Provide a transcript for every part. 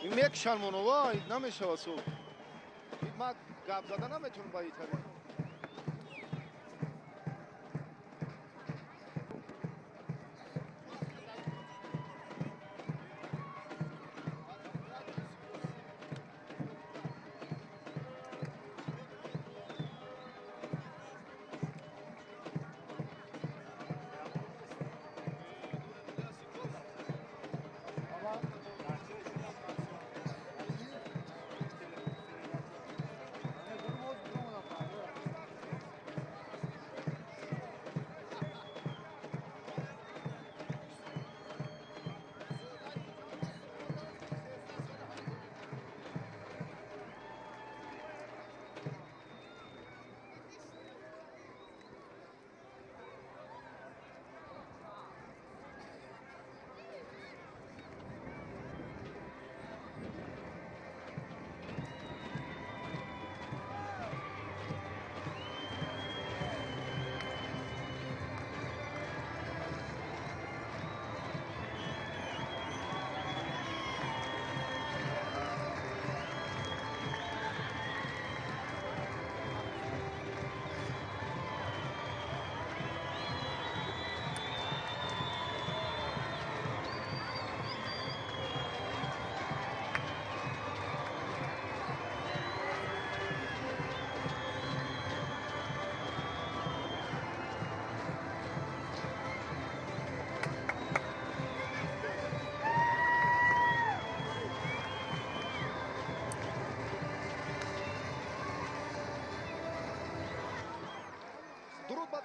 Мекшан монова, намешава су. Ма гап зада наметунам ба итари.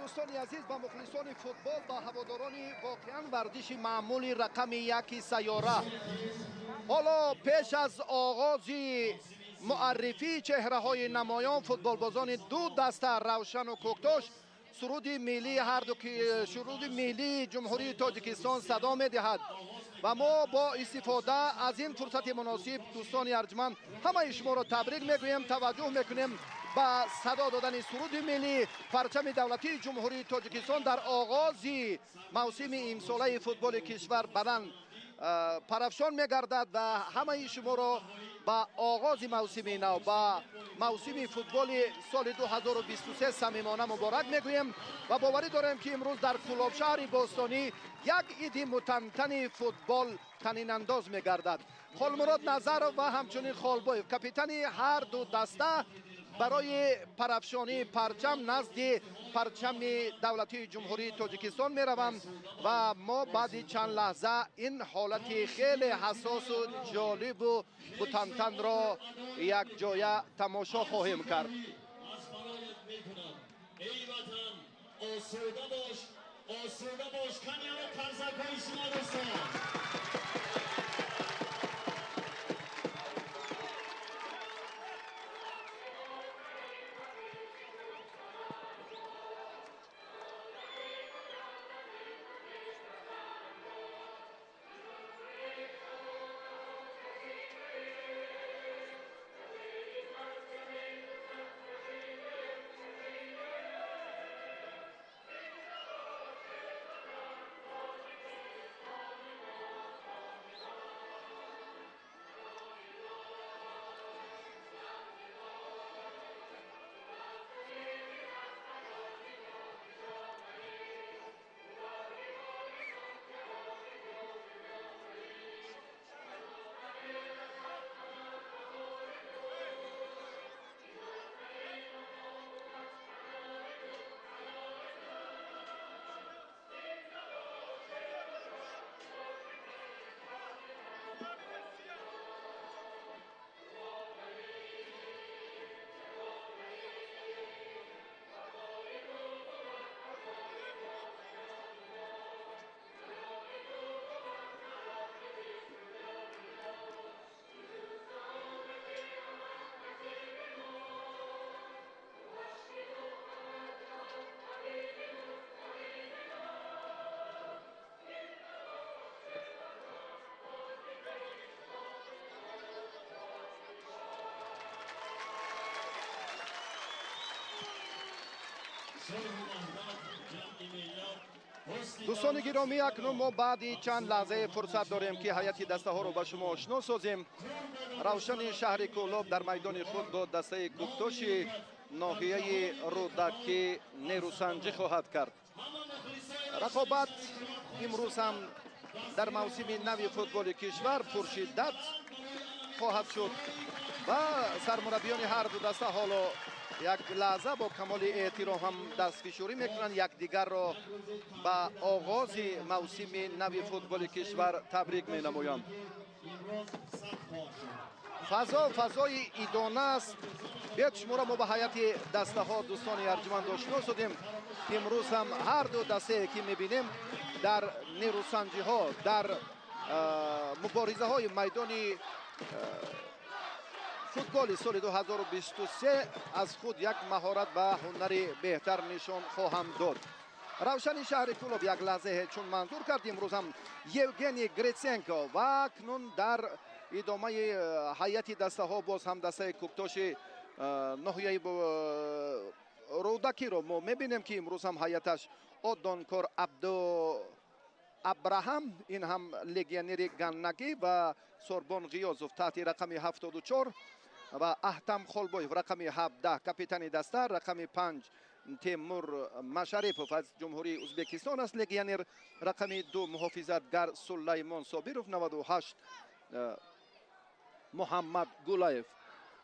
Дӯстони азиз, ба мухлисони футбол, ба ҳаводорони воқеан варзиши маъмули рақами яки сайёра. Ҳоло пеш аз оғози муаррифии чеҳраҳои намоён футболбозони ду даста Равшану Кӯктош суруди миллии ҳарду суруди миллии Ҷумҳурии Тоҷикистон садо медиҳад ва мо бо истифода аз ин фурсати муносиб, дӯстони арҷманд, ҳамаи шуморо табрик мегӯем, таваҷҷӯҳ мекунем ба садо додани суруди миллӣ, парчами давлатии Ҷумҳурии Тоҷикистон дар оғози мавсими имсолаи футболи кишвар баланд парафшон мегардад ва ҳамаи шуморо ба оғози мавсими нав, ба мавсими футболи соли 2023 самимона муборак мегӯем ва боварӣ дорем, ки имрӯз дар Кӯлоб, шаҳри бостонӣ, як иди мутантани футбол танинандоз мегардад. Холмурод Назаров ва ҳамчунин Холбоев, капитани ҳар ду даста, барои парафшонии парчам назди парчами давлатии Ҷумҳурии Тоҷикистон мераванд ва мо баъди чанд лаҳза ин ҳолати хеле ҳассосу ҷолибу мутантанро якҷоя тамошо хоҳем кард. Осуда бош, каняро қарзакҳои шумо, дӯстон. Сулҳу ваҳдат, ҷамъи миллат. Дӯстони гиромӣ, акнун мо баъди чанд лаҳзае фурсат дорем, ки ҳайати дастаҳоро ба шумо ошно созем. Равшани шаҳри Кӯлоб дар майдони худ бо дастаи Кӯктоши ноҳияи Рӯдакӣ нерӯсанҷӣ хоҳад кард. Рақобат имрӯз ҳам дар мавсими нави футболи кишвар пуршиддат хоҳад шуд ва сармураббиёни ҳар ду даста ҳоло як лаҳза бо камоли эҳтиром ҳам дастфишурӣ мекунанд, якдигарро ба оғози мавсими нави футболи кишвар табрик менамоянд. Фазо фазои идона аст. Биёед шуморо мо ба ҳайати дастаҳо, дӯстони арҷуманд, ошно шудем. Имрӯз ҳам ҳар ду дастае ки мебинем дар нерӯсанҷиҳо, дар муборизаҳои майдони футболи соли 2023 аз худ як маҳорат ва ҳунари беҳтар нишон хоҳанд дод. Равшани шаҳри Кӯлоб як лаҳзае чун манзур кард, имрӯз ҳам Евгений Гриценко ва акнун дар идомаи ҳайати дастаҳо боз ҳам дастаи Кӯктоши ноҳияи Рӯдакиро мо мебинем, ки имрӯз ҳам ҳайаташ Одонкор Абду Абраҳам, ин ҳам легионери ганнагӣ, ва Сорбон Ғиёзов таҳти рақами 74 ва Аҳтам Холбоев рақами 17 капитани даста, рақами 5 Темур Машарипов аз Ҷумҳурии Ӯзбекистон аст легионер, рақами 2 муҳофизатгар Сулаймон Собиров, 98 Муҳаммад Гулаев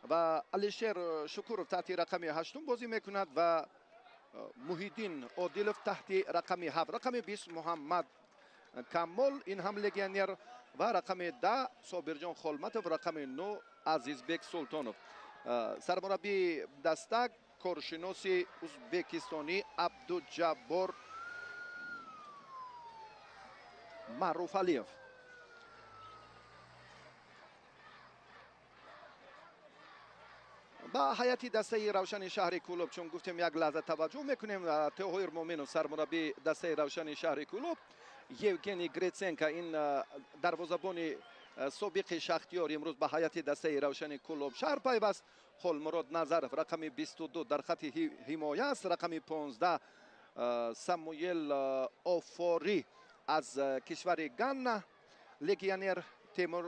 ва Алишер Шукуров таҳти рақами 8 бозӣ мекунад ва Муҳиддин Одилов таҳти рақами 7, рақами 20 Муҳаммад Камол, ин ҳам легионер, ва рақами 10 Собирҷон Холматов, рақами 9 Азизбек Султонов. Сармураббии даста коршиноси ӯзбекистонӣ Абдуҷаббор Маъруфалиев. Ба ҳайати дастаи Равшани шаҳри Кӯлоб, чун гуфтем, як лаҳза таваҷҷӯҳ мекунем. Тоҳир Муъминов сармураббии дастаи Равшани шаҳри Кӯлоб, Евгений Гриценко, ин дарвозабони собиқи Шахтиёр, имрӯз ба ҳайати дастаи Равшани Кӯлоб шаҳр пайваст. Холмурод Назаров рақами 22 дар хати ҳимоя аст, рақами 15 Самуел Офорӣ аз кишвари Ганна легионер, Темур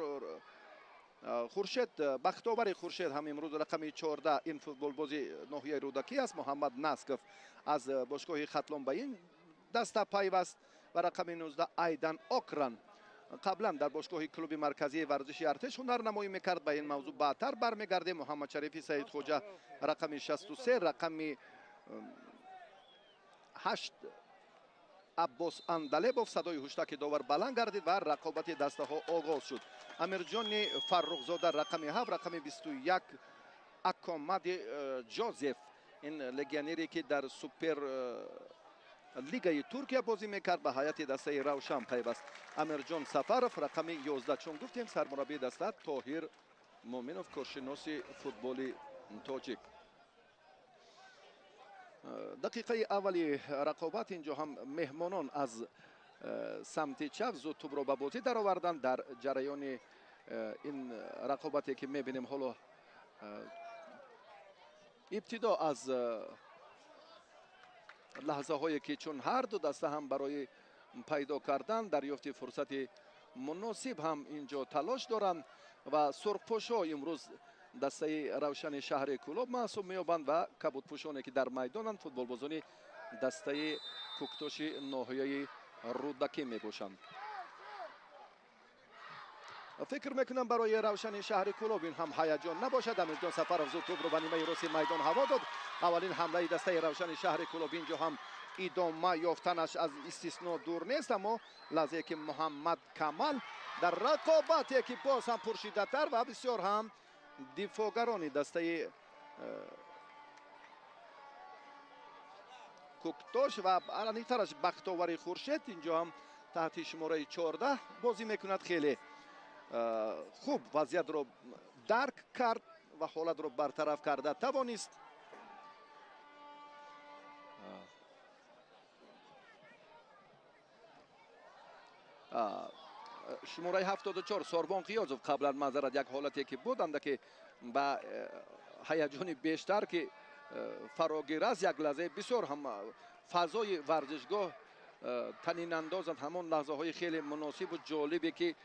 Хуршед, Бахтовари Хуршед ҳам имрӯз рақами 14 ин футболбози ноҳияи Рӯдакӣ аст. Муҳаммад Насков аз бошгоҳи Хатлон ба ин даста пайваст ва рақами 19 Айдан Окран қаблан дар бошгоҳи клуби марказии варзиши Артеш ҳунарнамоӣ мекард. Ба ин мавзӯъ баъдтар бармегардем. Муҳаммадшарифи Саидхоҷа рақами 63, рақами 8 Аббос Андалебов. Садои ҳуштаки довар баланд гардид ва рақобати дастаҳо оғоз шуд. Амирҷони Фаррухзода рақами 7, рақами 21 Акомади Ҷозеф, ин легионере ки дар супер лигаи Туркия бозӣ мекард, ба ҳайати дастаи Равшан пайваст. Амирҷон Сафаров рақами 11, чун гуфтем, сармураббии даста Тоҳир Муъминов, коршиноси футболи тоҷик. Дақиқаи аввали рақобат инҷо ҳам меҳмонон аз самти чап зуд тӯбро ба бозӣ дароварданд. Дар ҷараёни ин рақобате ки мебинем ҳоло, ибтидо аз лаҳзаҳое ки чун ҳар ду даста ҳам барои пайдо кардан дарёфти фурсати муносиб ҳам инҷо талош доранд ва сурхпӯшҳо имрӯз дастаи Равшани шаҳри Кӯлоб маҳсуб меёбанд ва кабудпӯшоне ки дар майдонанд футболбозони дастаи Кӯктоши ноҳияи Рӯдакӣ мебошанд. Фикр мекунам, барои Равшани шаҳри Кӯлоб ин ҳам ҳаяҷон набошад. Амирҷон Сафаров зуд тӯбро ба нимаи рости майдон ҳаво дод. Аввалин ҳамлаи дастаи Равшани шаҳри Кӯлоб инҷо ҳам идома ёфтанаш аз истисно дур нест, аммо лаҳзае ки Муҳаммад Камал дар рақобате ки боз ҳам пуршиддаттар ва бисёр ҳам дифоъгарони дастаи Кӯктош ва аниқтараш Бахтовари Хуршед инҷо ҳам таҳти шумораи 14 бозӣ мекунад, хеле хуб вазъиятро дарк кард ва ҳолатро бартараф карда тавонист. Шумораи 74 Сорбон Қиёзов қаблан маъзарат як ҳолате ки буд, андаке ба ҳаяҷони бештар ки фарогир аст, як лаҳзаи бисёр ҳам фазои варзишгоҳ танинандозанд, ҳамон лаҳзаҳои хеле муносибу ҷолибе ки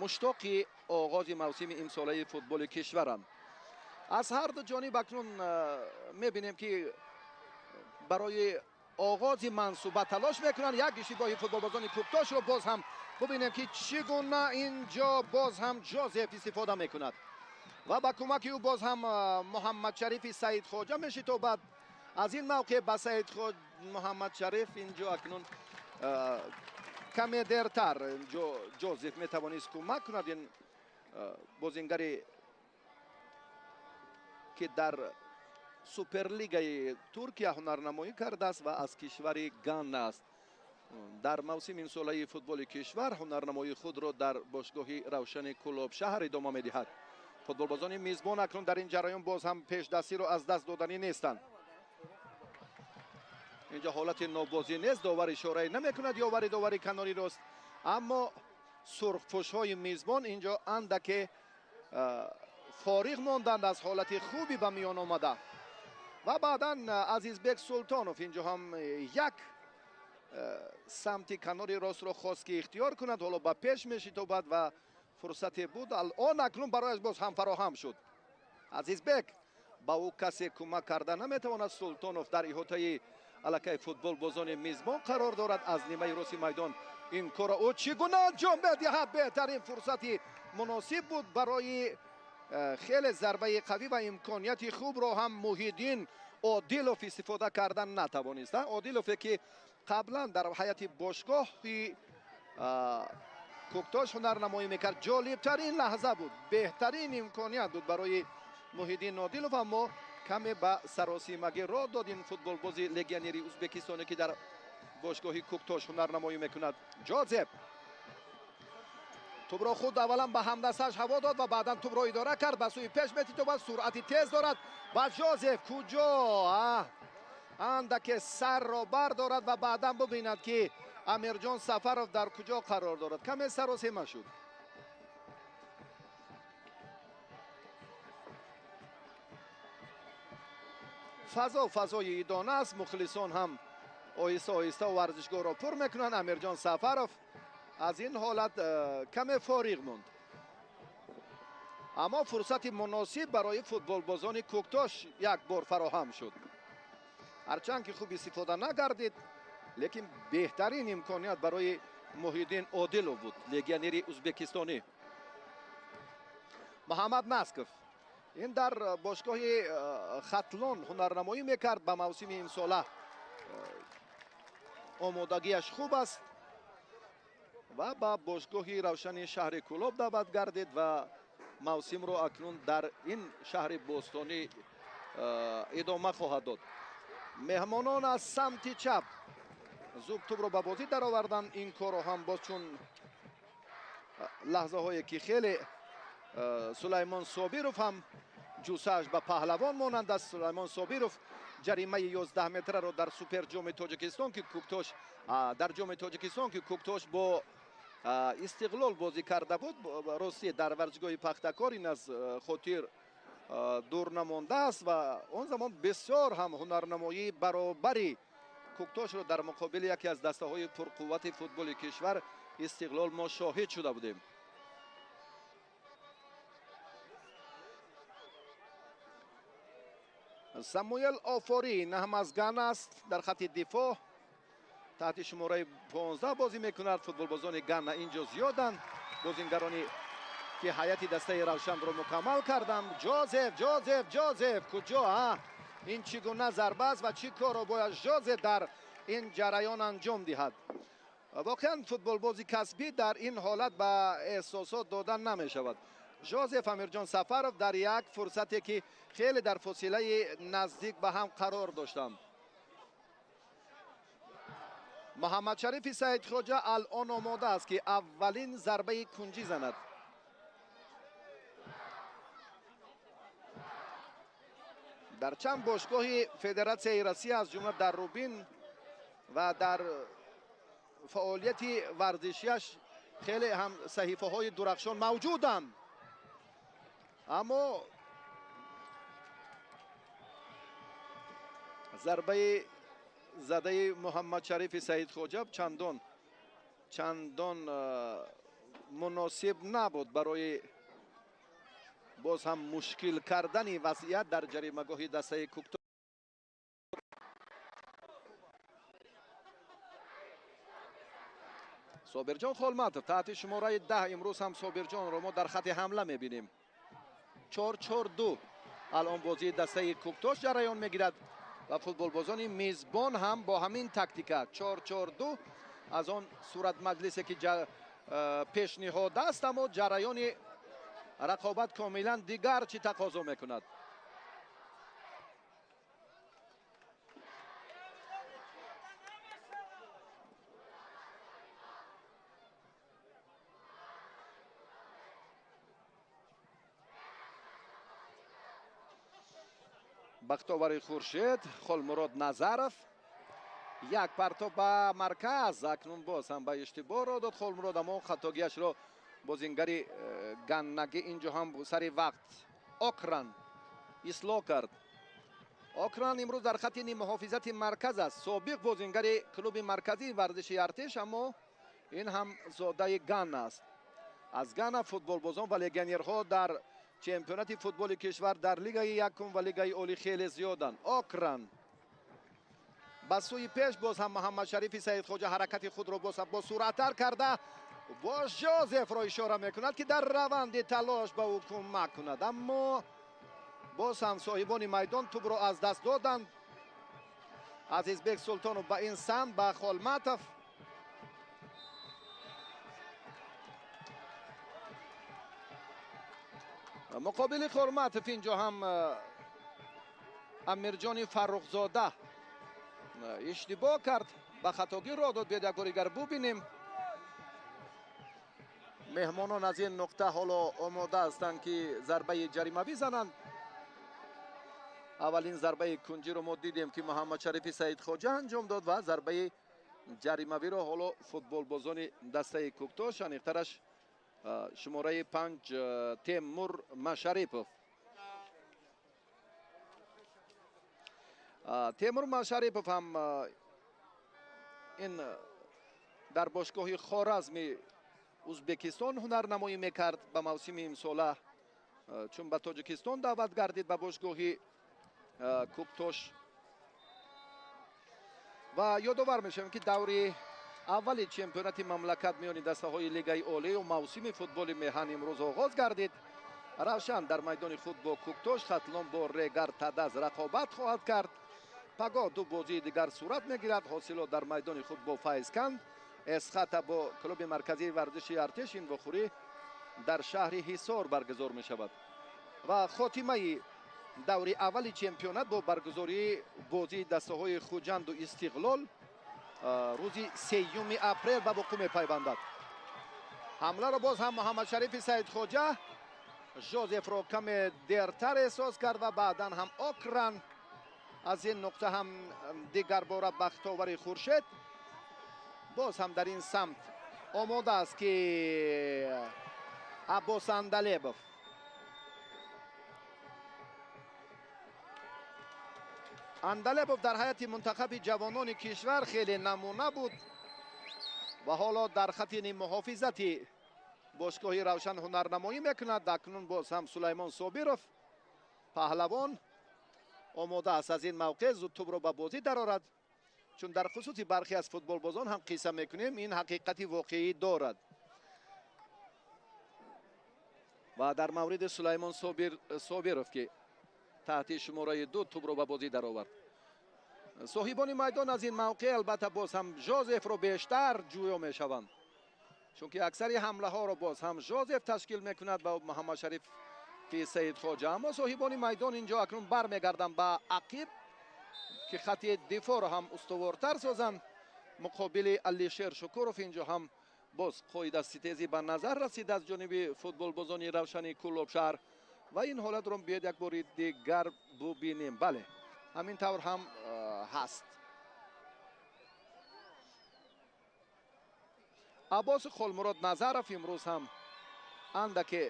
муштоқи оғози мавсими имсолаи футболи кишваранд. Аз ҳар ду ҷониб акнун мебинем ки барои оғози мансуба талош мекунанд. Як иштибоҳи футболбозони Кӯктошро боз ҳам бубинем ки чӣ гуна инҷо боз ҳам Ҷозеф истифода мекунад ва ба кӯмаки ӯ боз ҳам Муҳаммадшарифи Саидхоҷа мешитобад. Аз ин мавқеъ ба Муҳаммадшариф инҷо акнун каме дертар Ҷозеф метавонист кӯмак кунад. Ин бозингаре ки дар Суперлигаи Туркия ҳунарнамоӣ кардааст ва аз кишвари Ганна аст. Дар мавсими имсолаи футболи кишвар ҳунарнамоии худро дар бошгоҳи Равшани Кӯлоб шаҳр идома медиҳад. Футболбозони мизбон акнун дар ин ҷараён боз ҳам пешдастиро аз даст доданӣ нестанд. Инҷо ҳолати нобозӣ нест, довар ишорае намекунад, ёвари довари канори рост, аммо сурхпӯшҳои мизбон инҷо андаке фориғ монданд аз ҳолати хуби ба миён омада. Ва баъдан Азизбек Султонов инҷо ҳам як самти канори ростро хост ки ихтиёр кунад, ҳоло ба пеш мешитобад ва фурсате буд, алон акнун барояш боз ҳам фароҳам шуд. Азизбек ба ӯ касе кӯмак карда наметавонад. Султонов дар иҳотаи аллакай футболбозони мизбон қарор дорад. Аз нимаи рости майдон ин корро ӯ чӣ гуна анҷом медиҳад? Беҳтарин фурсати муносиб буд барои хеле зарбаи қавӣ ва имконияти хубро ҳам Муҳиддин Одилов истифода кардан натавонист. Одилове ки қаблан дар ҳайати бошгоҳи Кӯктош ҳунарнамоӣ мекард, ҷолибтарин лаҳза буд, беҳтарин имконият буд барои Муҳиддин Одилов, аммо каме ба саросимагӣ роҳ дод ин футболбози легионери ӯзбекистоне ки дар бошгоҳи Кӯктош ҳунарнамоӣ мекунад. Ҷозеф тӯбро худ аввалан ба ҳамдасташ ҳаво дод ва баъдан тӯбро идора кард, ба сӯи пеш метитобад, суръати тез дорад ва Ҷозеф куҷо андаке сарро бардорад ва баъдан бубинад ки Амирҷон Сафаров дар куҷо қарор дорад. Каме саросема шуд. Фазо фазои идона аст, мухлисон ҳам оҳиста оҳиста варзишгоҳро пур мекунанд. Амирҷон Сафаров аз ин ҳолат каме фориғ монд, аммо фурсати муносиб барои футболбозони Кӯктош як бор фароҳам шуд. Ҳарчанд ки хуб истифода нагардид, лекин беҳтарин имконият барои Муҳиддин Одилов буд, легионери ӯзбекистонӣ. Муҳаммад Насков ин дар бошгоҳи Хатлон ҳунарнамоӣ мекард. Ба мавсими имсола омодагиаш хуб аст ва ба бошгоҳи Равшани шаҳри Кӯлоб даъват гардид ва мавсимро акнун дар ин шаҳри бостонӣ идома хоҳад дод. Меҳмонон аз самти чап зуд тӯбро ба бозӣ дароварданд. Ин корро ҳам боз чун лаҳзаҳое ки хеле Сулаймон Собиров ҳам ҷусааш ба паҳлавон монанд аст. Сулаймон Собиров ҷаримаи 11 метраро дар суперҷоми Тоҷикистон ки Кӯктош дар ҷоми Тоҷикистон ки Кӯктош бо Истиқлол бозӣ карда буд, ростӣ дар варзишгоҳи Пахтакор ин аз хотир дур намондааст ва он замон бисёр ҳам ҳунарнамоии баробари Кӯктошро дар муқобили яке аз дастаҳои пурқуввати футболи кишвар Истиқлол мо шоҳид шуда будем. Самуэл Офорӣ ин ҳам аз Гана аст, дар хати дифоъ таҳти шумораи 15 бозӣ мекунад. Футболбозони Гана инҷо зиёданд, бозингарони ки ҳайати дастаи Равшанро мукаммал карданд. Ҷозеф, Ҷозеф, Ҷозеф куҷо? Ин чӣ гуна зарба аст ва чӣ корро бояд Ҷозеф дар ин ҷараён анҷом диҳад? Воқеан футболбози касбӣ дар ин ҳолат ба эҳсосот дода намешавад. Ҷозеф Амирҷон Сафаров дар як фурсате ки хеле дар фосилаи наздик ба ҳам қарор доштанд. Муҳаммадшарифи Саидхоҷа алон омода аст ки аввалин зарбаи кунҷӣ занад. Дар чанд бошгоҳи Федератсияи Россия аз ҷумла дар Рубин ва дар фаъолияти варзишиаш хеле ҳам саҳифаҳои дурахшон мавҷуданд, аммо зарбаи задаи Муҳаммадшарифи Саидхоҷа чандон муносиб набуд барои боз ҳам мушкил кардани вазъият дар ҷаримагоҳи дастаи Кӯктош. Собирҷон Холматов таҳти шумораи 10 имрӯз ҳам Собирҷонро мо дар хати ҳамла мебинем. 4-4-2 алон бозии дастаи Кӯктош ҷараён мегирад ва футболбозони мизбон ҳам бо ҳамин тактика 4-4-2 аз он суратмаҷлисе ки пешниҳод аст, аммо ҷараёни рақобат комилан дигар чӣ тақозо мекунад. Бахтовари Хуршед, Холмурод Назаров як партоб ба марказ, акнун боз ҳам ба иштибоҳ роҳ дод Холмурод, аммо хатогиашро бозингари ганнагӣ инҷо ҳам сари вақт Окран ислоҳ кард. Окран имрӯз дар хати ниммуҳофизати марказ аст, собиқ бозингари клуби марказии варзиши Артиш, аммо ин ҳам зодаи Ганна аст. Аз Ганна футболбозон ва легионерҳо дар чемпионати футболи кишвар дар лигаи якум ва лигаи олӣ хеле зиёданд. Окран ба сӯи пеш, боз ҳам Муҳаммадшарифи Саидхоҷа ҳаракати худро боз ҳам бо суръаттар карда бо Жозефро ишора мекунад, ки дар раванди талош ба ӯ кӯмак кунад, аммо боз ҳам соҳибони майдон тӯбро аз даст доданд. Азизбек Султонов ба ин самт ба Холматов. Муқобили Холматов инҷо ҳам Амирҷони Фаррухзода иштибоҳ кард, ба хатогӣ роҳ дод. Биёед як бори дигар бубинем. Меҳмонон аз ин нуқта ҳоло омода ҳастанд, ки зарбаи ҷаримавӣ зананд. Аввалин зарбаи кунҷиро мо дидем, ки Муҳаммадшарифи Саидхоҷа анҷом дод ва зарбаи ҷаримавиро ҳоло футболбозони дастаи Кӯктош, аниқтараш шумораи 5 Темур Машарипов. Темур Машарипов ҳам ин дар бошгоҳи Хоразми Узбекистон ҳунарнамоӣ мекард ба мавсими имсола, чун ба Тоҷикистон даъват гардид ба бошгоҳи Кӯктош. Ва ёдовар мешавем, ки даври аввали чемпионати мамлакат миёни дастаҳои лигаи олӣ ва мавсими футболи меҳан имрӯз оғоз гардид. Равшан дар майдони худ бо Кӯктош, Хатлон бо Регар Тадаз рақобат хоҳад кард. Пагоҳ ду бозии дигар сурат мегирад. Ҳосилот дар майдони худ бо Файзканд, Эсхата бо клуби марказии варзиши Артиш. Ин вохӯрӣ дар шаҳри Ҳисор баргузор мешавад ва хотимаи даври аввали чемпионат бо баргузории бозии дастаҳои Хуҷанду Истиқлол рӯзи 3 апрел ба вуқӯъ мепайвандад. Ҳамларо боз ҳам Муҳаммадшарифи Саидхоҷа Жозефро каме дертар эҳсос кард ва баъдан ҳам Окран аз ин нуқта ҳам дигарбора Бахтовари Хуршед боз ҳам дар ин самт омода аст, ки Аббос Андалебов. Андалебов дар ҳайати мунтахаби ҷавонони кишвар хеле намуна буд ва ҳоло дар хати ниммуҳофизати бошгоҳи Равшан ҳунарнамоӣ мекунад. Акнун боз ҳам Сулаймон Собиров паҳлавон омода аст аз ин мавқеъ зуд тӯбро ба бозӣ дарорад, чун дар хусуси бархе аз футболбозон ҳам қисса мекунем, ин ҳақиқати воқеӣ дорад. Ва дар мавриди Сулаймон Собиров, ки таҳти шумораи 2 тӯбро ба бозӣ даровард. Соҳибони майдон аз ин мавқеъ албатта боз ҳам Жозефро бештар ҷӯё мешаванд, чунки аксари ҳамлаҳоро боз ҳам Жозеф ташкил мекунад ва Муҳаммадшарифи Саидхоҷа. Аммо соҳибони майдон инҷо акнун бармегарданд ба ақиб, ки хати дифоъро ҳам устувортар созанд. Муқобили Алишер Шукуров инҷо ҳам боз қоидаситезӣ ба назар расид аз ҷониби футболбозони Равшани Кӯлобшаҳр ва ин ҳолатро биёед як бори дигар бубинем. Бале, ҳамин тавр ҳам ҳаст. Аббос Холмурод Назаров имрӯз ҳам андаке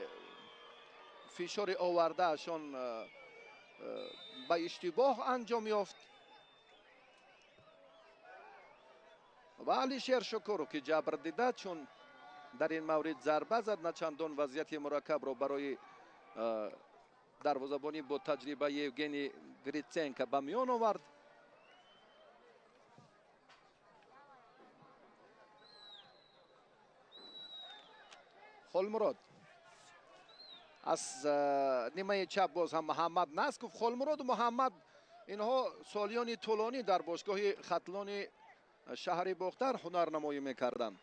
фишори овардаашон ба иштибоҳ анҷом ёфт. Ва Алишер Шукуров, ки ҷабр дида, чун дар ин маврид зарба зад, на чандон вазъияти мураккабро барои дарвозабонӣ бо таҷрибаи Евгений Гриценко ба миён овард. Холмурод аз нимаи чап боз ҳам Муҳаммад Насков. Холмуроду Муҳаммад инҳо солиёни тӯлонӣ дар бошгоҳи Хатлони шаҳри Бохтар ҳунарнамоӣ мекарданд.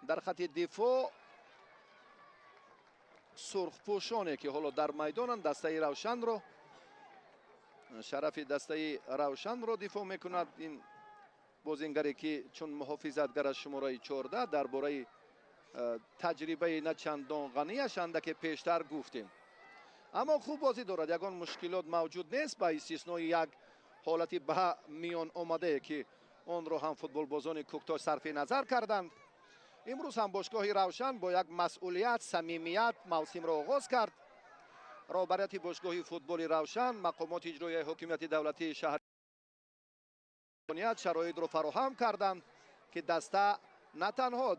Дар хати дифоъ сурхпӯшоне, ки ҳоло дар майдонанд, дастаи Равшанро, шарафи дастаи Равшанро дифоъ мекунад. Ин бозингаре, ки чун муҳофизатгар аз шумораи 14, дар бораи таҷрибаи на чандон ғанияш андаке пештар гуфтем, аммо хуб бозӣ дорад, ягон мушкилот мавҷуд нест, ба истиснои як ҳолати ба миён омадае, ки онро ҳам футболбозони Кӯктош сарфи назар карданд. Имрӯз ҳам бошгоҳи Равшан бо як масъулият, самимият мавсимро оғоз кард. Роҳбарияти бошгоҳи футболи Равшан, мақомоти иҷроияи ҳокимияти давлатии шаҳр шароитро фароҳам карданд, ки даста на танҳо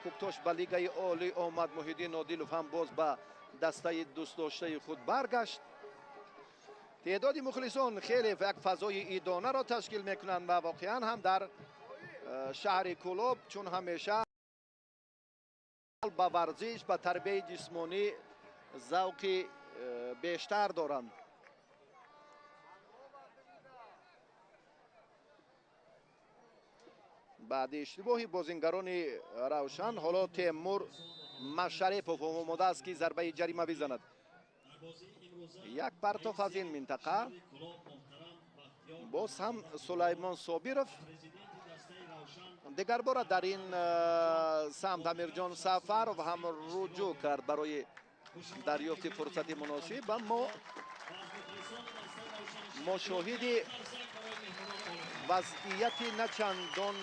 Куктош ба лигаи олӣ омад, Муҳиддин Одилов ҳам боз ба дастаи дӯстдоштаи худ баргашт. Теъдоди мухлисон хеле як фазои идонаро ташкил мекунанд ва воқеан ҳам дар шаҳри Кӯлоб чун ҳамеша ба варзиш, ба тарбияи ҷисмонӣ завқи бештар доранд. Баъди иштибоҳи бозингарони Равшан ҳоло Темур Машарипов омода аст, ки зарбаи ҷарима бизанад. Як партоф аз ин минтақа, боз ҳам Сулаймон Собиров. Дигар бора дар ин самт Амирҷон Сафаров ҳам руҷӯъ кард барои дарёфти фурсати муносиб, аммо мо шоҳиди вазъияти начандон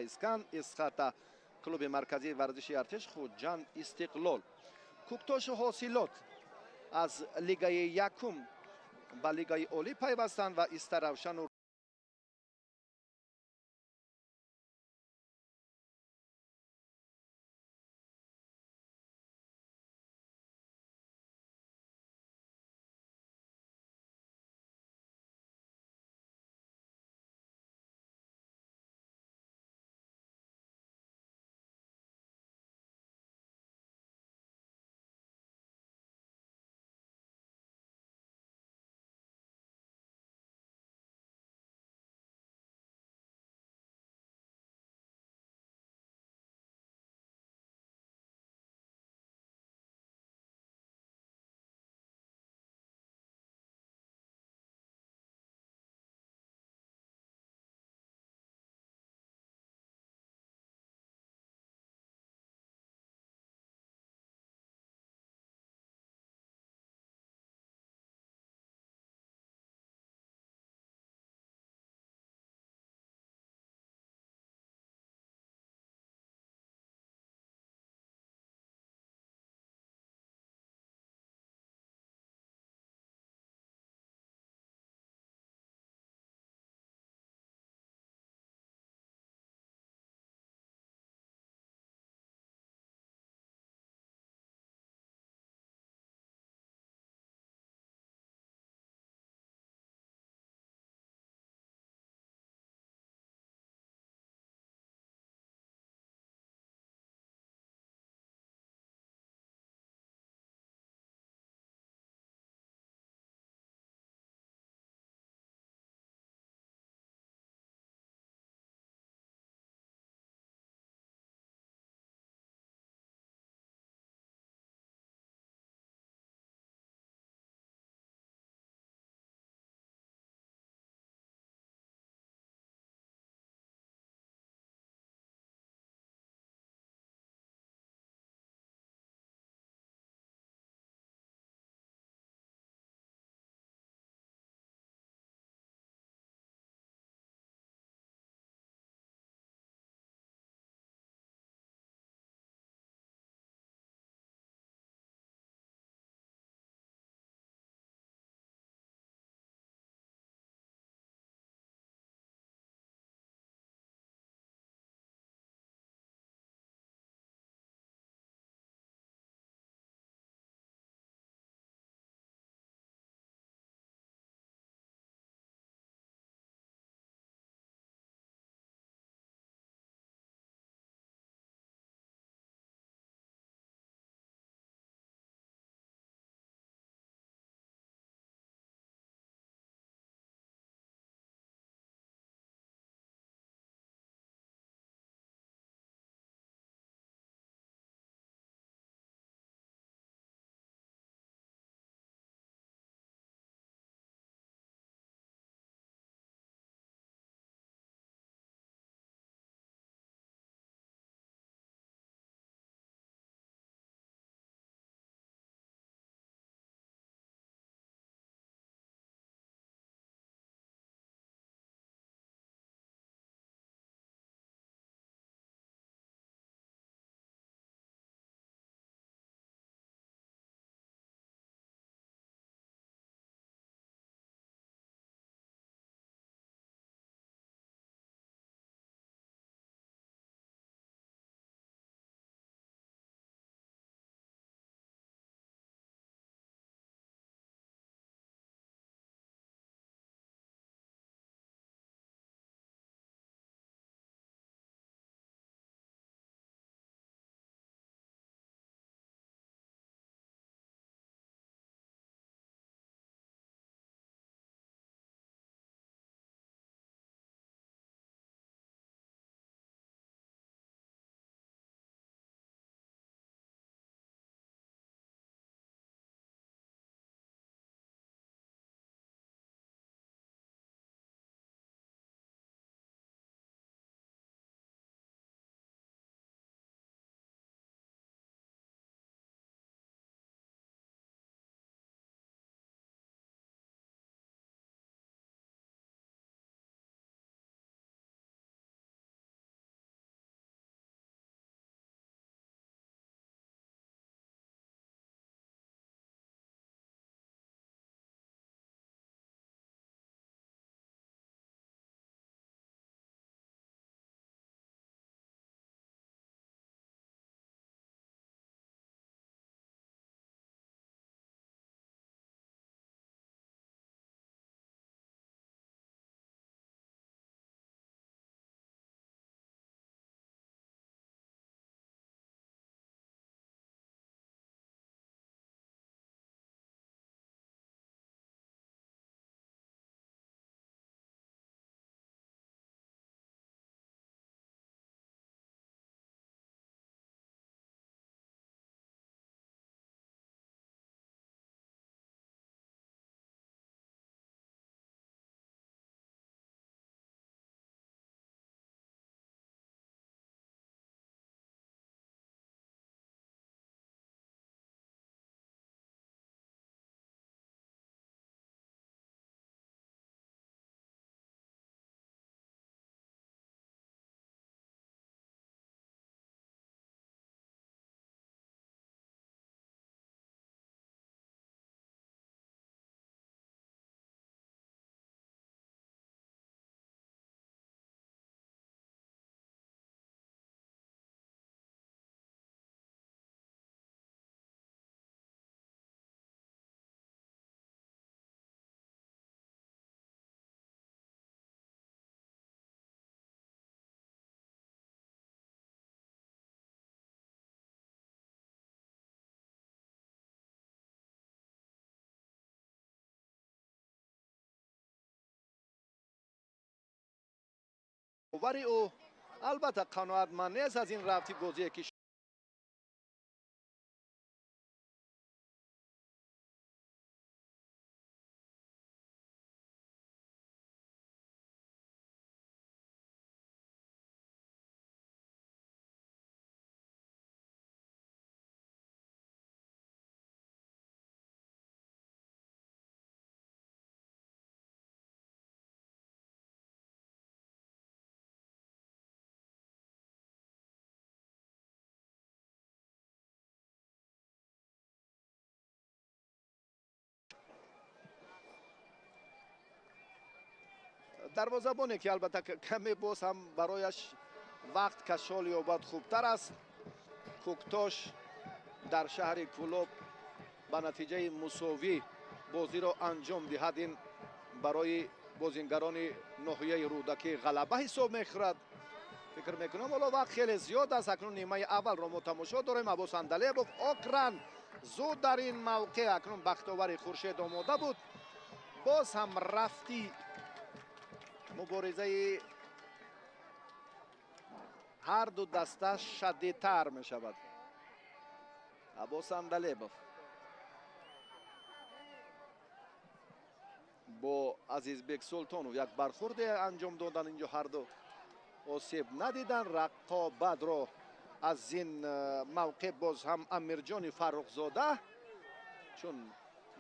Искан Исхата, клуби марказии варзиши артиш Хуҷанд Истиқлол. Куктошу Ҳосилот аз лигаи якум ба лигаи олӣ пайвастанд ва Истаравшану Довари ӯ албатта қаноатманд нест аз ин рафти бозие ки дарвозабоне ки албатта каме боз ҳам барояш вақт кашол ёбад хубтар аст. Кӯктош дар шаҳри Кӯлоб ба натиҷаи мусовӣ бозиро анҷом диҳад. Ин барои бозингарони ноҳияи Рӯдакӣ ғалаба ҳисоб мехӯрад. Фикр мекунам ҳоло вақт хеле зиёд аст. Акнун нимаи аввалро мо тамошо дорем. Аббос Андалебов окран зуд дар ин мавқеъ акнун бахтовари Хуршед омода буд. Боз ҳам рафти муборизаи ҳар ду даста шадидтар мешавад. Аббос Андалебов бо Азизбек Султонов як бархурде анҷом додан. Инҷо ҳар ду осеб надидан. Рақобатро аз ин мавқеъ боз ҳам Амирҷони Фаррухзода чун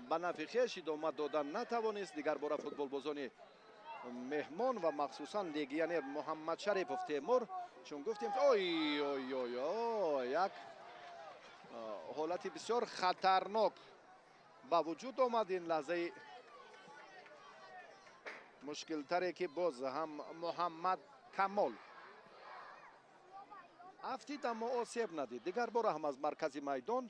ба нафи хеш идома додан натавонист. Дигар бора футболбозони меҳмон ва махсусан легионер Муҳаммад Шарипов Темур, чун гуфтем ой ой ой ой як ҳолати бисёр хатарнок ба вуҷуд омад. Ин лаҳзаи мушкилтаре ки боз ҳам Муҳаммад Камол афтид, аммо осеб надид. Дигар бора ҳам аз маркази майдон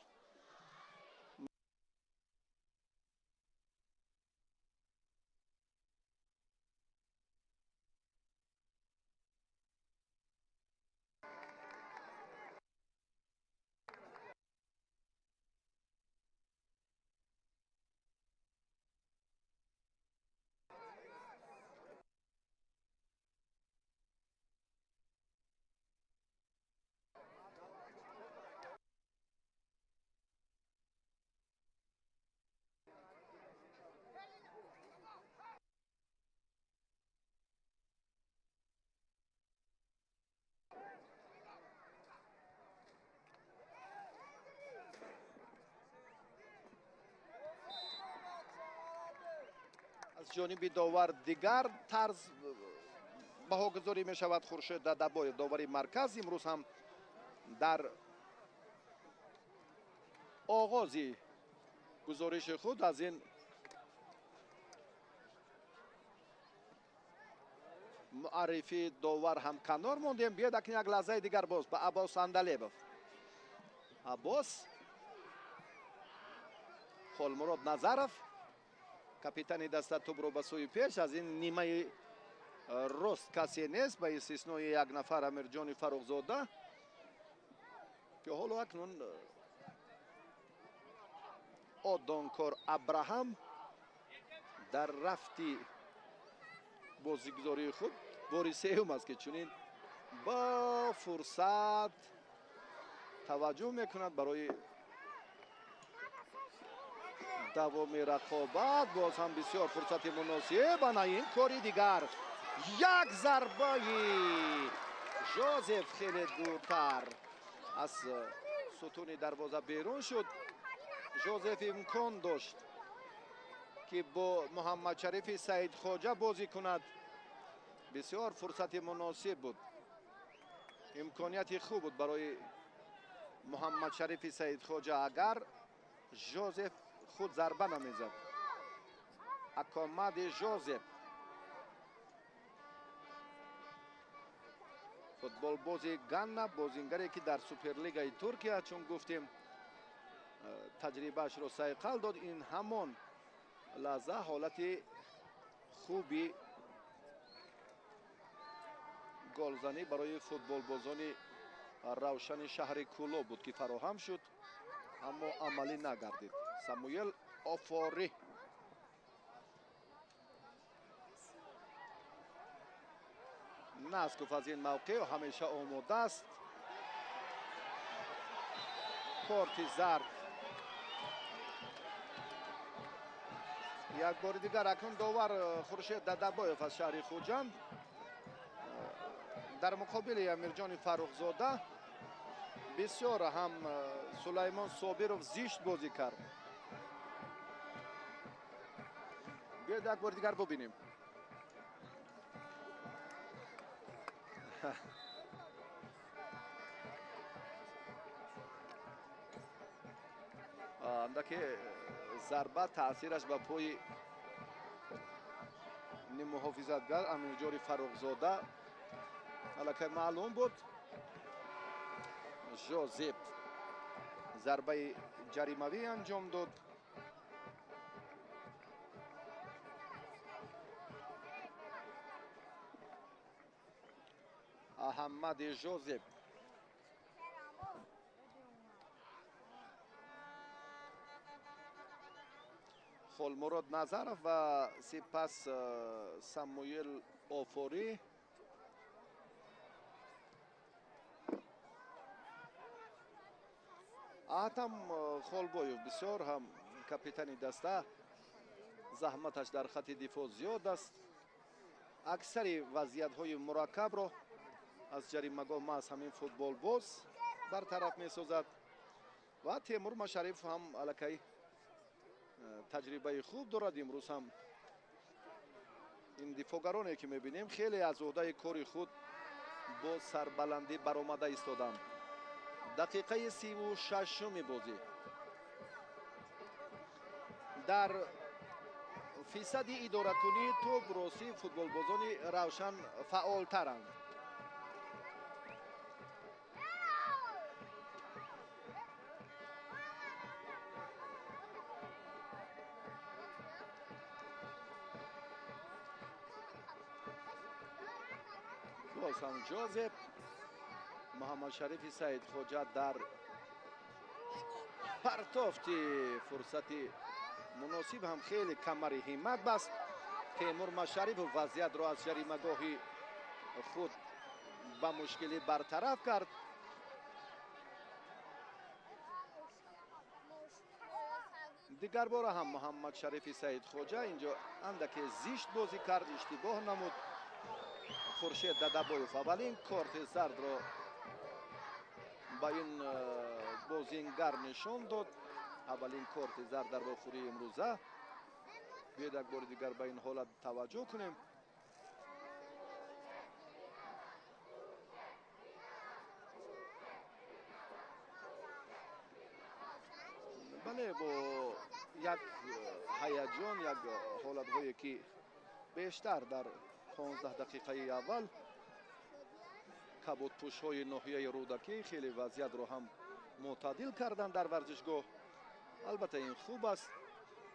аз ҷониби довар дигар тарз баҳогузорӣ мешавад. Хуршед Дадабоев довари марказ имрӯз ҳам дар оғози гузориши худ аз ин муаррифии довар ҳам канор мондем. Биёед акнун як лаҳзаи дигар боз ба Аббос Андалебов. Аббос Холмурод Назаров капитани даста тӯбро ба сӯи пеш. Аз ин нимаи рост касе нест ба истиснои як нафар Амирҷони Фаррухзода ки ҳоло акнун Одонкор Абраҳам дар рафти бозигузории худ бори сеюм аст ки чунин ба фурсат таваҷҷӯҳ мекунад барои давоми рақобат. Боз ҳам бисёр фурсати муносиб. Ана ин кори дигар, як зарбаи Жозеф хеле дуртар аз сутуни дарвоза берун шуд. Жозеф имкон дошт ки бо Муҳаммадшарифи Саидхоҷа бозӣ кунад. Бисёр фурсати муносиб буд, имконияти хуб буд барои Муҳаммадшарифи Саидхоҷа агар Жозеф худ зарба намезад. Акомади Жозеф футболбози Ганна, бозингаре ки дар Суперлигаи Туркия чун гуфтем таҷрибаашро сайқал дод. Ин ҳамон лаҳза ҳолати хуби голзанӣ барои футболбозони Равшани шаҳри Кӯлоб буд ки фароҳам шуд, аммо амалӣ нагардид. Самуэл Офори Насков аз ин мавқеъ ҳамеша омода аст. Корти зард як бори дигар акнун довар Хуршед Дадабоев аз шаҳри Хуҷанд дар муқобили Амирҷони Фаррухзода бисёр ҳам Сулаймон Собиров зишт бозӣ кард. Биёед як бори дигар бубинем. Андаке зарба таъсираш ба пои ниммуҳофизатгар Амирҷони Фаррухзода аллакай маълум буд. Жозеп зарбаи ҷаримавӣ анҷом дод. Аҳмади Жозеп Холмурод Назаров ва сипас Самуил Офорӣ. Атам Холбоев бисёр ҳам капитани даста, заҳматаш дар хати дифоъ зиёд аст. Аксари вазъиятҳои мураккабро аз ҷаримагоҳ маҳз ҳамин футболбоз бартараф месозад ва Темур Машариф ҳам аллакай таҷрибаи хуб дорад. Имрӯз ҳам ин дифоъгароне ки мебинем хеле аз ӯҳдаи кори худ бо сарбаландӣ баромада истоданд. Дақиқаи 36-уми бозӣ дар фисади идоракунии тӯб рости футболбозони Равшан фаъолтаранд. Боз ҳам Ҷозеп. Муҳаммадшарифи Саидхоҷа дар партофти фурсати муносиб ҳам хеле камари ҳиммат баст. Темур Машарипов вазъиятро аз ҷаримагоҳи худ ба мушкилӣ бартараф кард. Дигар бора ҳам Муҳаммадшарифи Саидхоҷа инҷо андаке зишт бозӣ кард, иштибоҳ намуд. Хуршед Дадабоев аввалин корти зардро ба ин бозингар нишон дод. Аввалин корти зард дар вохӯрии имрӯза. Биёед як бори дигар ба ин ҳолат таваҷҷӯҳ кунем. Бале, бо як ҳаяҷон, як ҳолатҳое ки бештар дар 15 дақиқаи аввал кабудпӯшҳои ноҳияи Рӯдакӣ хеле вазъиятро ҳам мӯътадил карданд дар варзишгоҳ. Албатта ин хуб аст.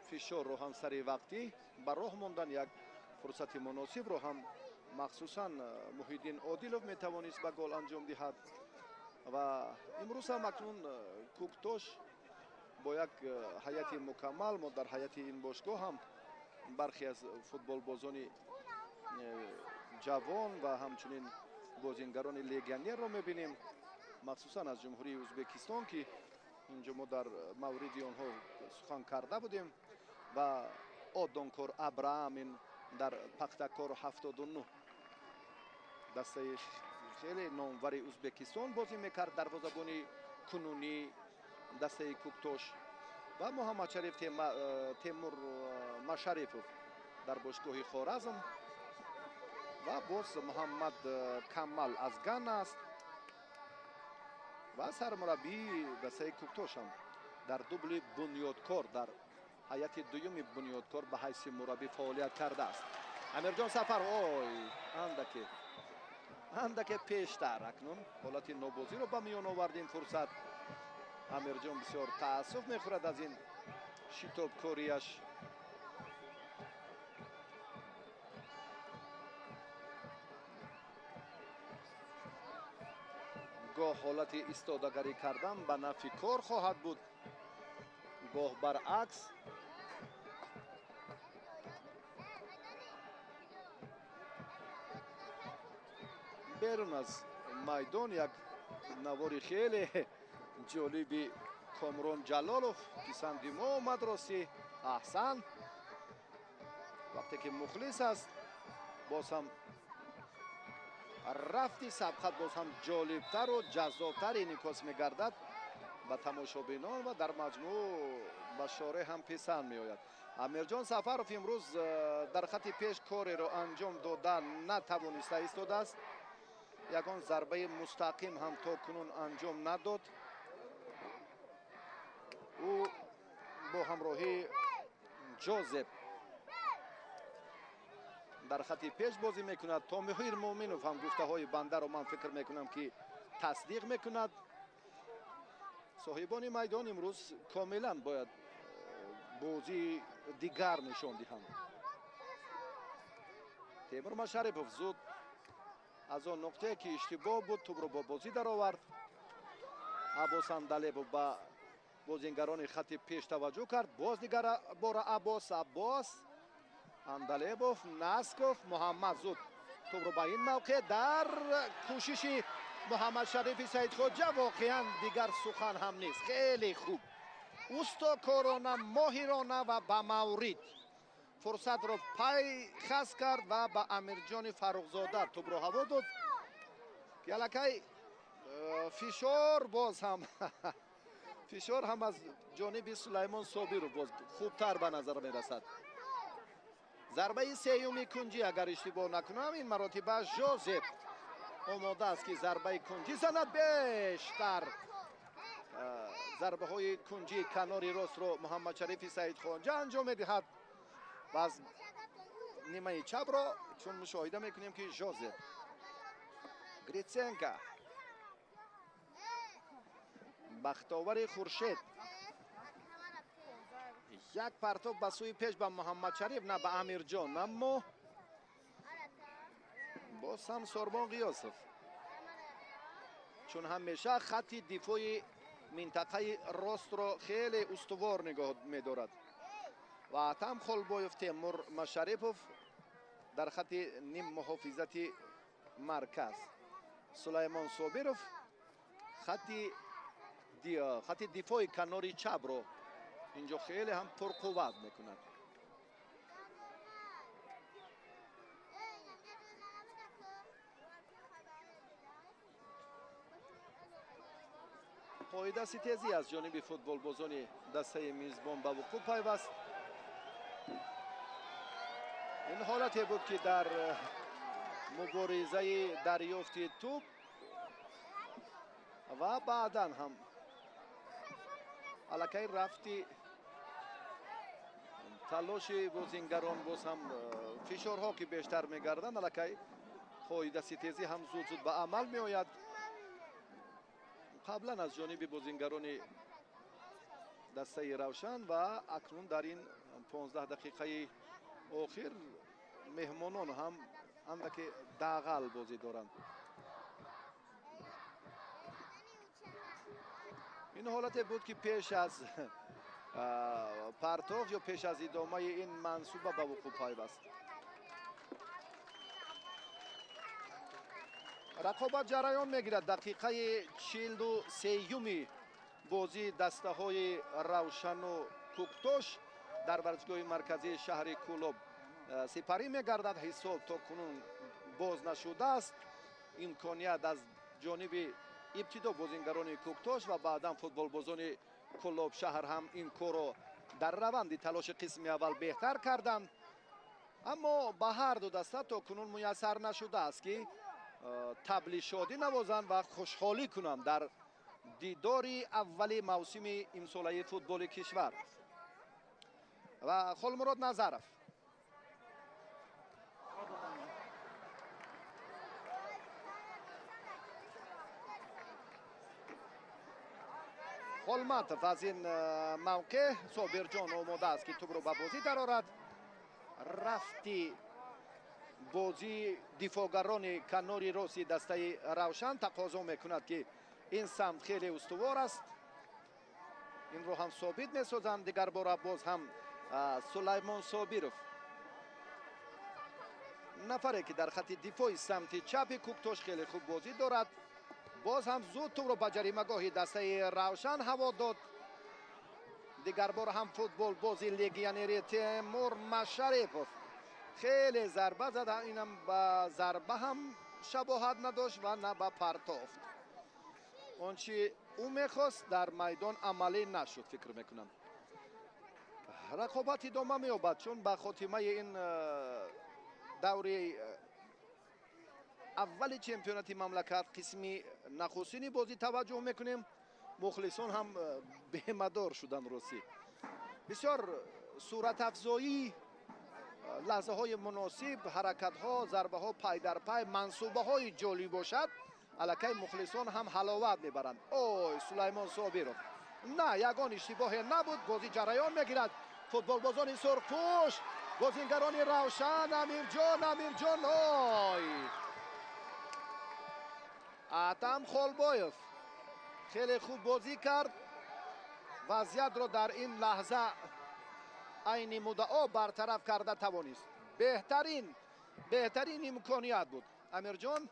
Фишорро ҳам сари вақтӣ ба роҳ мондан, як фурсати муносибро ҳам махсусан Муҳиддин Одилов метавонист ба гол анҷом диҳад. Ва имрӯз ҳам акнун Кӯктош бо як ҳайати мукаммал, мо дар ҳайати ин бошгоҳ ҳам бархе аз футболбозони ҷавон ва ҳамчунин бозингарони легионерро мебинем, махсусан аз Ҷумҳурии Ӯзбекистон, ки инҷо мо дар мавриди онҳо сухан карда будем. Ва Одонкор Абраамин дар Пахтакор 79 дастаи хеле номвари Ӯзбекистон бозӣ мекард, дарвозабони кунунии дастаи Кӯктош. Ва Муҳаммадшариф Темур Машарипов дар бошгоҳи Хоразм ва боз Муҳаммад Камал аз Гана аст ва сармураббии дастаи Кӯктош ҳам дар дубли Бунёдкор, дар ҳайати дуюми Бунёдкор ба ҳайси мураббӣ фаъолият кардааст. Амирҷон Сафар, ой, андаке пештар акнун ҳолати нобозиро ба миён овард ин фурсат. Амирҷон бисёр таассуф мехӯрад аз ин шитобкориаш. Гоҳ ҳолати истодагарӣ кардан ба нафъи кор хоҳад буд, гоҳ баръакс. Берун аз майдон як навори хеле ҷолиби Комрон Ҷалолов писанди мо омад. Рости аҳсан, вақте ки мухлис аст, боз ҳам рафти сабқат боз ҳам ҷолибтару ҷаззобтар инъикос мегардад ба тамошобинон ва дар маҷмӯъ ба шореҳ ҳам писанд меояд. Амирҷон Сафаров имрӯз дар хати пеш кореро анҷом дода натавониста истодааст. Ягон зарбаи мустақим ҳам то кунун анҷом надод. Ӯ бо ҳамроҳии Ҷозеп дар хати пеш бозӣ мекунад. Томиҳир Муъминов ҳам гуфтаҳои бандаро ман фикр мекунам ки тасдиқ мекунад. Соҳибони майдон имрӯз комилан бояд бозии дигар нишон диҳанд. Темур Машарипов зуд аз он нуқтае ки иштибоҳ буд тӯбро бо бозӣ даровард. Аббос Андалебов ба бозингарони хати пеш таваҷҷӯҳ кард. Боз дигар бора Аббос Андалебов, Насков, Муҳаммад зуд тӯбро ба ин мавқеъ дар кӯшиши Муҳаммад Шарифи Саидхоҷа воқеан дигар сухан ҳам нест. Хеле хуб, устокорона, моҳирона ва ба маврид фурсатро пайхас кард ва ба Амирҷони Фаррухзода тӯбро ҳаво дод ки аллакай фишор боз ҳам фишор ҳам аз ҷониби Сулаймон Собиров боз хубтар ба назар мерасад. Зарбаи сеюми кунҷӣ агар иштибоҳ накунам, ин маротиба Жозеп омода аст ки зарбаи кунҷӣ занад. Бештар зарбаҳои кунҷии канори ростро Муҳаммадшарифи Саидхонҷа анҷом медиҳад ва аз нимаи чапро чун мушоҳида мекунем ки Жозеп, Гриценко, Бахтовари Хуршед як партоб ба сӯи пеш ба Муҳаммадшариф, на ба Амирҷон, аммо боз ҳам Сорбон Ғиёсов чун ҳамеша хати дифои минтақаи ростро хеле устувор нигоҳ медорад ва Атам Холбоев, Темур Машарипов дар хати ниммуҳофизати марказ, Сулаймон Собиров хати дифои канори чапро инҷо хеле ҳам пурқувват мекунад. Қоида ситезӣ аз ҷониби футболбозони дастаи мизбон ба вуқӯъ пайваст. Ин ҳолате буд ки дар муборизаи дарёфти тӯб ва баъдан ҳам аллакай рафти талоши бозингарон боз ҳам фишорҳо ки бештар мегарданд, аллакай қоида ситезӣ ҳам зуд зуд ба амал меояд. Қаблан аз ҷониби бозингарони дастаи Равшан ва акнун дар ин 15 дақиқаи охир меҳмонон ҳам андаке дағал бозӣ доранд. Ин ҳолате буд ки пеш аз партов ё пеш аз идомаи ин мансуба ба вуқӯъ пайваст. Рақобат ҷараён мегирад. Дақиқаи 43-юми бозии дастаҳои Равшану Кӯктош дар варзишгоҳи марказии шаҳри Кӯлоб сипарӣ мегардад. Ҳисоб то кунун боз нашудааст. Имконият аз ҷониби ибтидо бозингарони Кӯктош ва баъдан футболбозони Кӯлоб шаҳр ҳам ин корро дар раванди талоши қисми аввал беҳтар карданд, аммо ба ҳар ду даста то кунун муяссар нашудааст ки табли шодӣ навозанд ва хушҳолӣ кунанд дар дидори аввали мавсими имсолаи футболи кишвар. Ва Холмурод Назаров Холматов аз ин мавқеъ Собирҷон омода аст ки тӯбро ба бозӣ дарорад. Рафти бозии дифоъгарони канори рости дастаи Равшан тақозо мекунад ки ин самт хеле устувор аст. Инро ҳам собит месозанд. Дигар бора боз ҳам Сулаймон Собиров Нафаре ки дар хати дифои самти чапи Куктош хеле хуб бозӣ дорад. Боз ҳам зуд тӯбро ба ҷаримагоҳи дастаи Равшан ҳаво дод. Дигарбор ҳам футболбози легионери Темур Машарипов хеле зарба зад. Инам ба зарба ҳам шабоҳат надошт ва на ба партофт. Он чи ӯ мехост дар майдон амалӣ нашуд, фикр мекунам. Рақобат идома меёбад, чун ба хотимаи ин даври аввали чемпионати мамлакат қисми нахустини бозӣ таваҷҷӯҳ мекунем. Мухлисон ҳам бемадор шуданд. Росӣ бисёр суратафзоӣ, лаҳзаҳои муносиб, ҳаракатҳо, зарбаҳо пай дар пай, мансубаҳои ҷолиб бошад, аллакай мухлисон ҳам ҳаловат мебаранд. Ой, Сулаймон Собиров, на, ягон иштибоҳе набуд. Бозӣ ҷараён мегирад. Футболбозони сурхпӯш, бозингарони Равшан, Амирҷон, Амирҷон, ой, Атам Холбоев хеле хуб бозӣ кард. Вазъиятро дар ин лаҳза айни муддао бартараф карда тавонист. Беҳтарин имконият буд. Амирҷон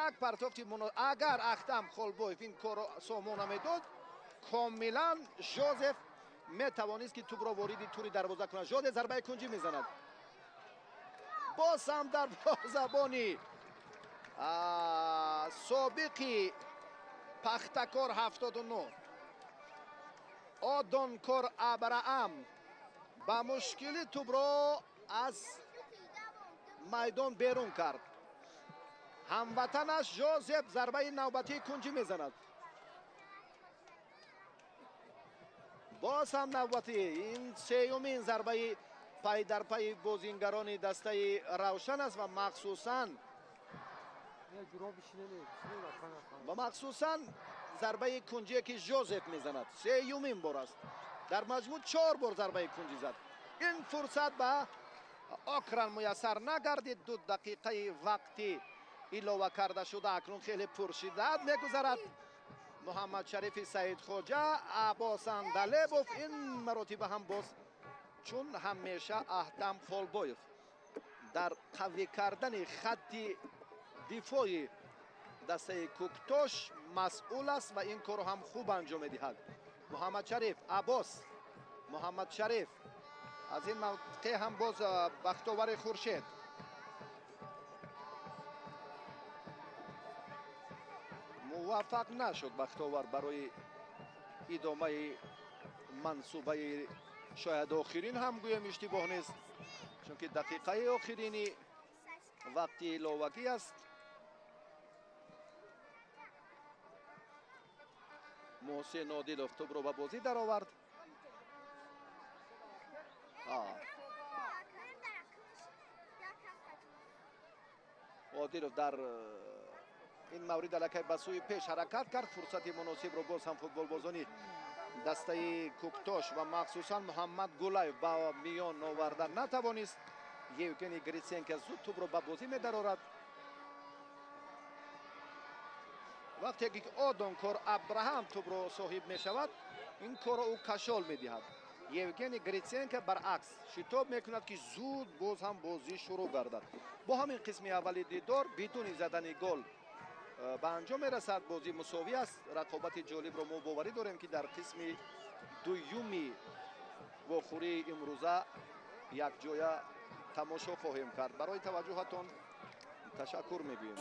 як партофти, агар Ахтам Холбоев ин корро сомона медод, комилан Жозеф метавонист ки тӯбро вориди тури дарвоза кунад. Жозеф зарбаи кунҷӣ мезанад. Боз ҳам дар забони собиқи Пахтакор 79 Одонкор Абраам ба мушкилӣ тӯбро аз майдон берун кард. Ҳамватанаш Жозеф зарбаи навбатии кунҷӣ мезанад. Боз ҳам навбатӣ, ин сеюмин зарбаи пай дар пайи бозингарони дастаи Равшан аст ва махсусан зарбаи кунҷие ки Жозеф мезанад сеюмин бор аст. Дар маҷмӯъ 4 бор зарбаи кунҷӣ зад. Ин фурсат ба Окран муяссар нагардид. 2 дақиқаи вақти илова карда шуда акнун хеле пуршиддат мегузарад. Муҳаммадшарифи Саидхоҷа, Аббос Андалебов, ин маротиба ҳам боз чун ҳамеша Аҳтам Холбоев дар қавӣ кардани хатти дифои дастаи Куктош масъул аст ва ин корро ҳам хуб анҷом медиҳад. Муҳаммадшариф, Аббос, Муҳаммадшариф аз ин мавқеъ ҳам боз Бахтовари Хуршед. Муваффақ нашуд Бахтовар барои идомаи мансубаи шояд охирин ҳам гӯем иштибоҳ нест, чунки дақиқаи охирини вақти иловагӣ аст. Муҳсин Одилов тӯбро ба бозӣ даровард. Одилов дар ин маврид аллакай ба сӯи пеш ҳаракат кард. Фурсати муносибро боз ҳам футболбозони дастаи Куктош ва махсусан Муҳаммад Гулаев ба миён оварда натавонист. Евгений Гриценко зуд тӯбро ба бозӣ медарорад. Вақте ки Одонкор Абраҳам тӯбро соҳиб мешавад, ин корро ӯ кашол медиҳад. Евгений Гриценко баръакс шитоб мекунад ки зуд боз ҳам бозӣ шурӯъ гардад. Бо ҳамин қисми аввали дидор бидуни задани гол ба анҷом мерасад. Бозӣ мусовӣ аст. Рақобати ҷолибро мо боварӣ дорем ки дар қисми дуюми вохӯрии имрӯза якҷоя тамошо хоҳем кард. Барои таваҷҷӯҳатон ташаккур мегӯем.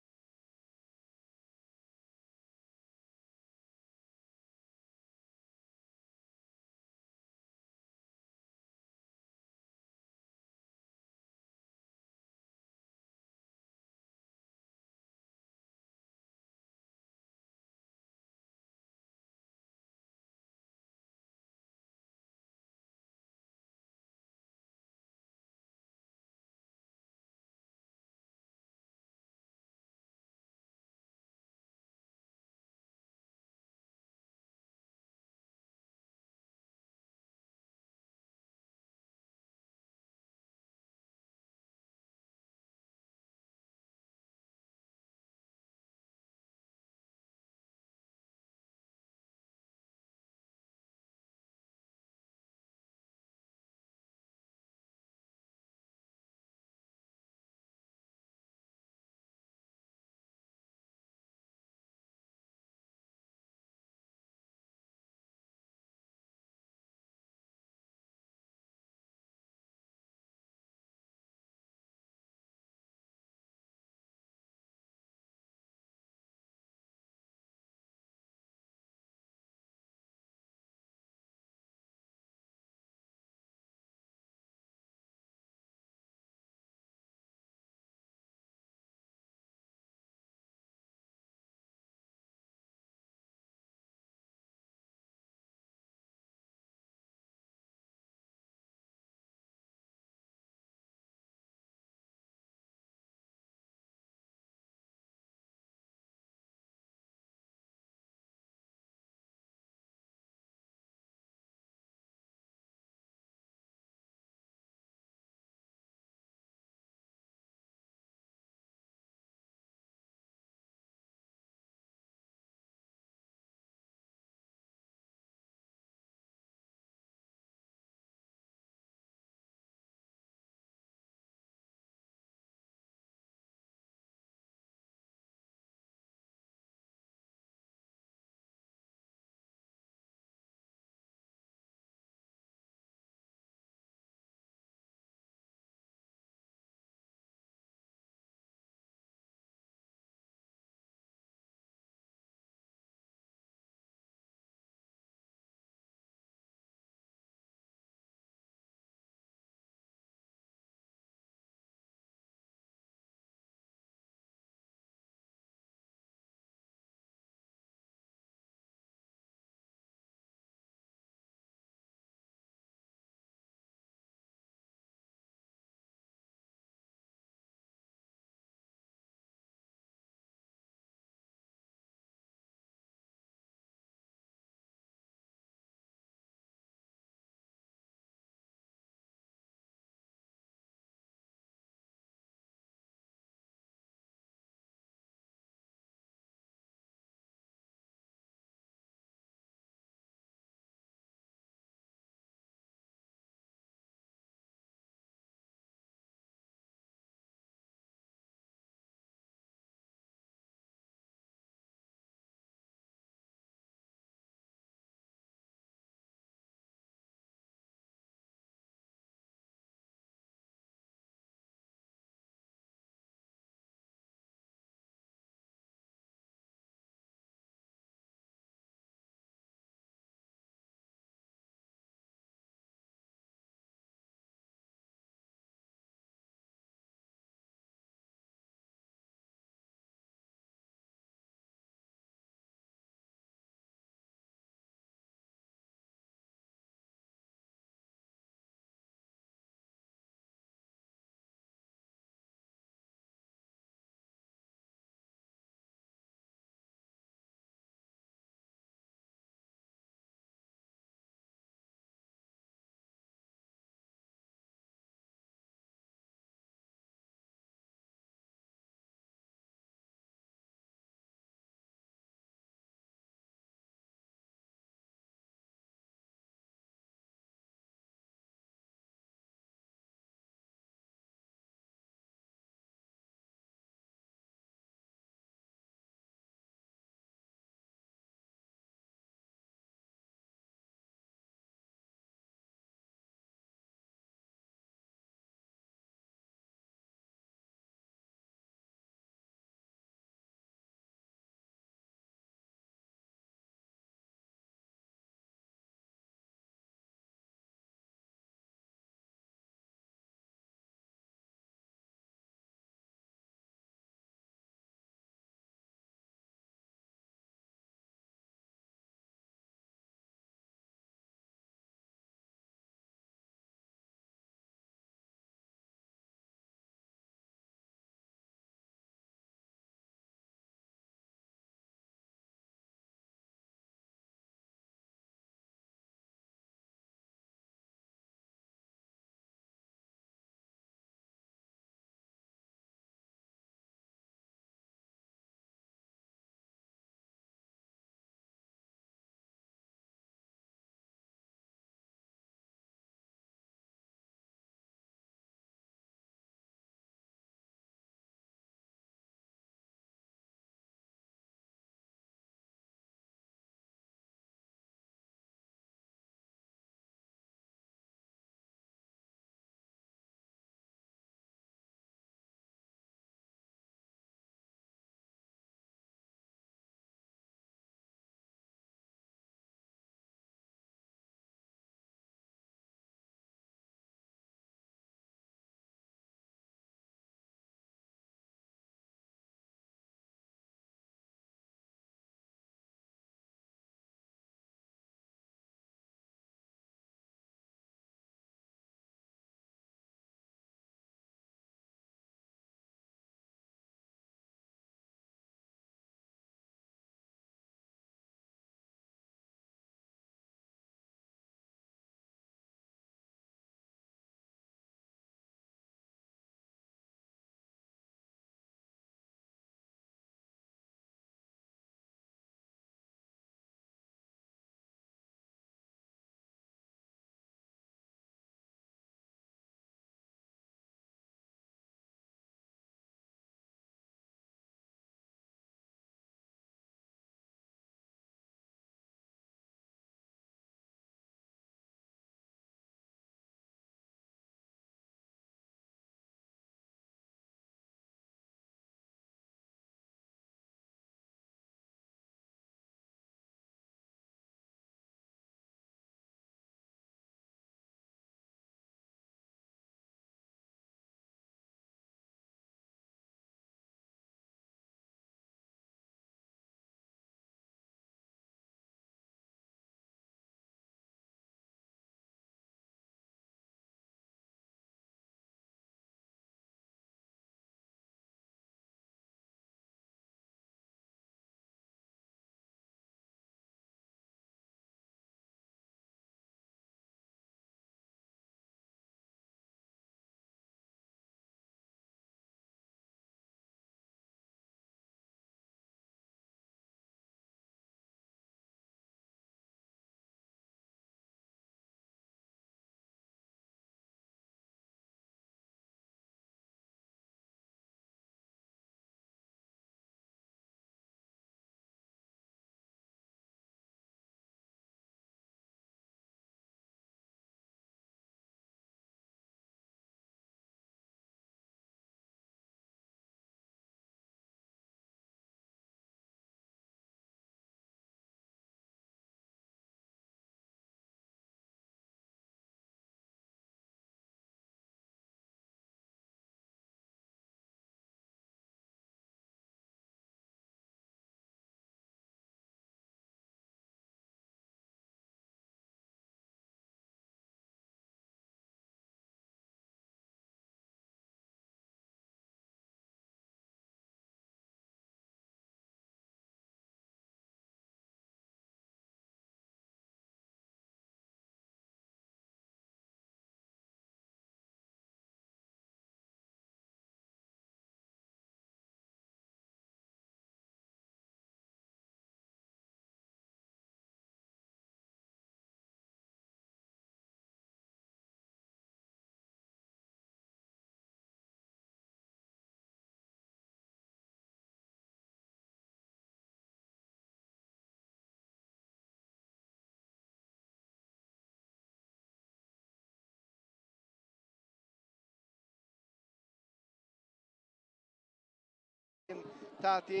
таҳти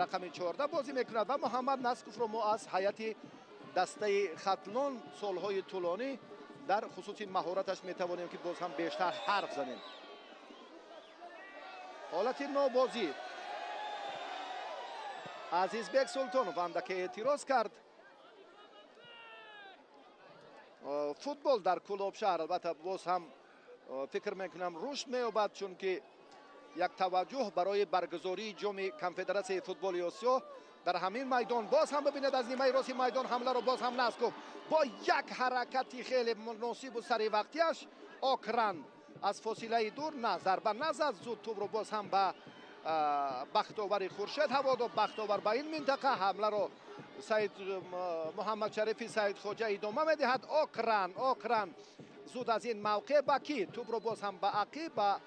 рақами 14 бозӣ мекунад ва Муҳаммад Насковро мо аз ҳайати дастаи Хатлон солҳои тӯлонӣ дар хусуси маҳораташ метавонем ки боз ҳам бештар ҳарф занем. Ҳолати нобозӣ. Азизбек Султонов андаке эътироз кард. Футбол дар Кӯлоб шаҳр албатта боз ҳам фикр мекунам рушд меёбад, чунки як таваҷҷӯҳ барои баргузории ҷоми конфедератсияи футболи Осиё дар ҳамин майдон. Боз ҳам бибинед аз нимаи рости майдон ҳамларо боз ҳам Насков бо як ҳаракати хеле муносибу саривақтиаш Окран аз фосилаи дур на зарба назад, зуд тӯбро боз ҳам ба Бахтовари Хуршед ҳаво дод. Бахтовар ба ин минтақа ҳамларо Саид Муҳаммадшарифи Саидхоҷа идома медиҳад. Окран, Окран зуд аз ин мавқеъ ба ки тӯбро боз ҳам ба ақиб ба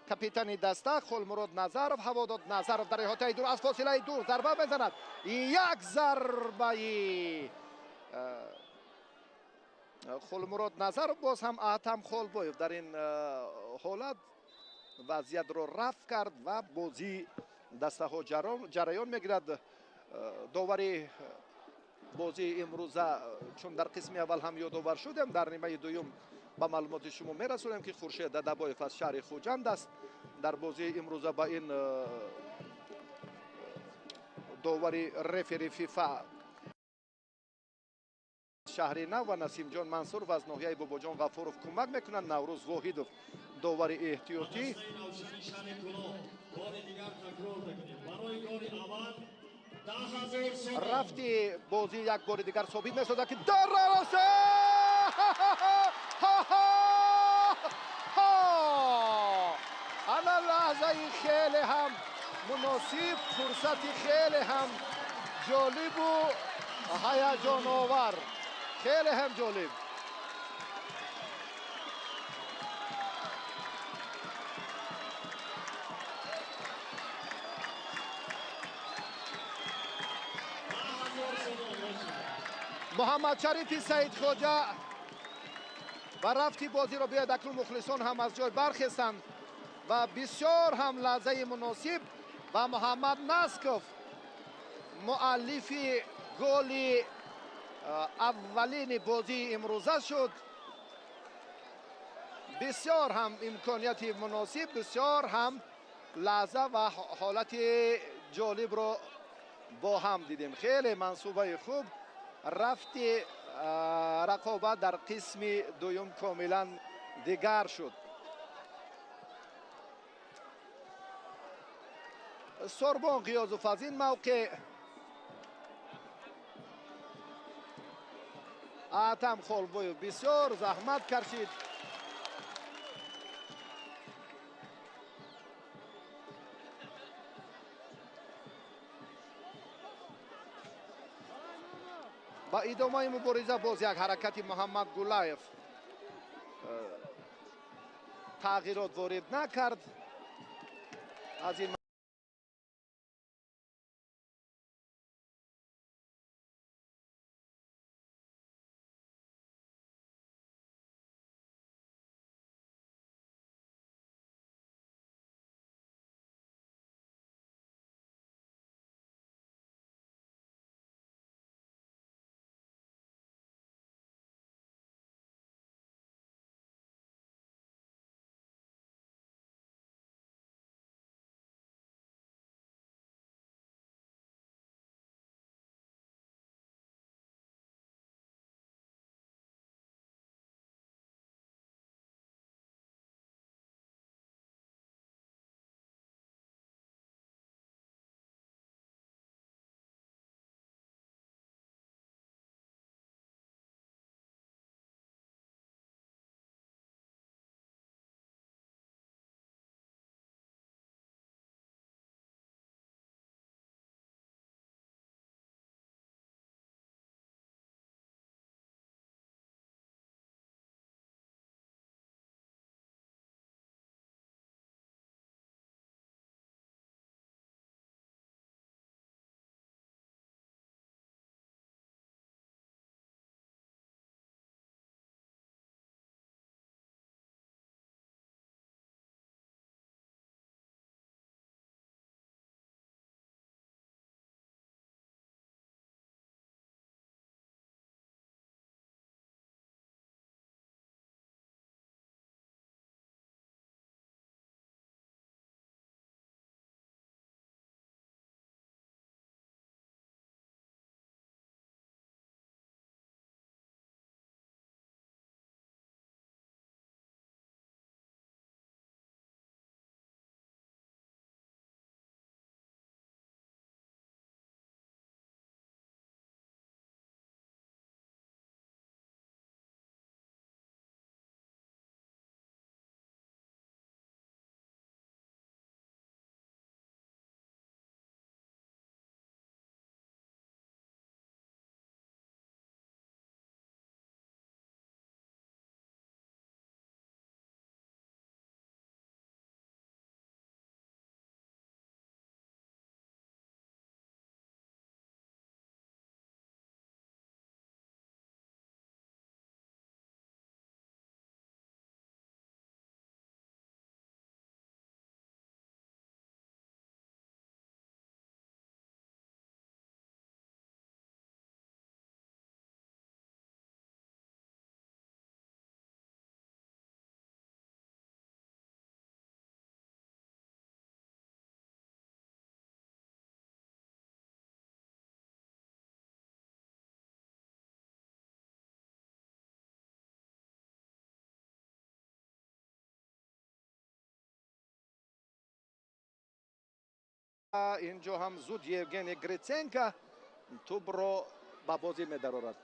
капитани даста Холмурод Назаров ҳаво дод. Назаров дар иҳотаи дур аз фосилаи дур зарба мезанад. Як зарбаи Холмурод Назаров, боз ҳам Атам Холбоев дар ин ҳолат вазъиятро рафт кард ва бозии дастаҳо ҷараён мегирад. Довари бозии имрӯза, чун дар қисми аввал ҳам ёдовар шудем, дар нимаи дуюм ба маълумоти шумо мерасонем ки Хуршед Дадабоев аз шаҳри Хуҷанд аст. Дар бозии имрӯза ба ин довари рефери ФИФА шаҳри Нав ва Насимҷон Мансуров аз ноҳияи Бобоҷон Ғафуров кӯмак мекунанд. Наврӯз Воҳидов довари эҳтиётӣ. Рафти бозӣ як бори дигар собит месозад ки дар ана лаҳзаи хеле ҳам муносиб, фурсати хеле ҳам ҷолибу ҳаяҷоновар, хеле ҳам ҷолиб. Муҳаммадшарифи Саидхоҷа ва рафти бозиро биёяд. Акнун мухлисон ҳам аз ҷой бархестанд ва бисёр ҳам лаҳзаи муносиб ва Муҳаммад Насков муаллифи голи аввалини бозии имрӯза шуд. Бисёр ҳам имконияти муносиб, бисёр ҳам лаҳза ва ҳолати ҷолибро бо ҳам дидем. Хеле мансубаи хуб рафти рақобат дар қисми дуюм комилан дигар шуд. Сорбон Ғиёзов аз ин мавқеъ, Атам Холбоев бисёр заҳмат кашид. Ба идомаи мубориза боз як ҳаракати Муҳаммад Гулаев тағйирот ворид накард. Аз ин инҷо ҳам зуд Евгений Гриценко тӯбро ба бозӣ медарорад.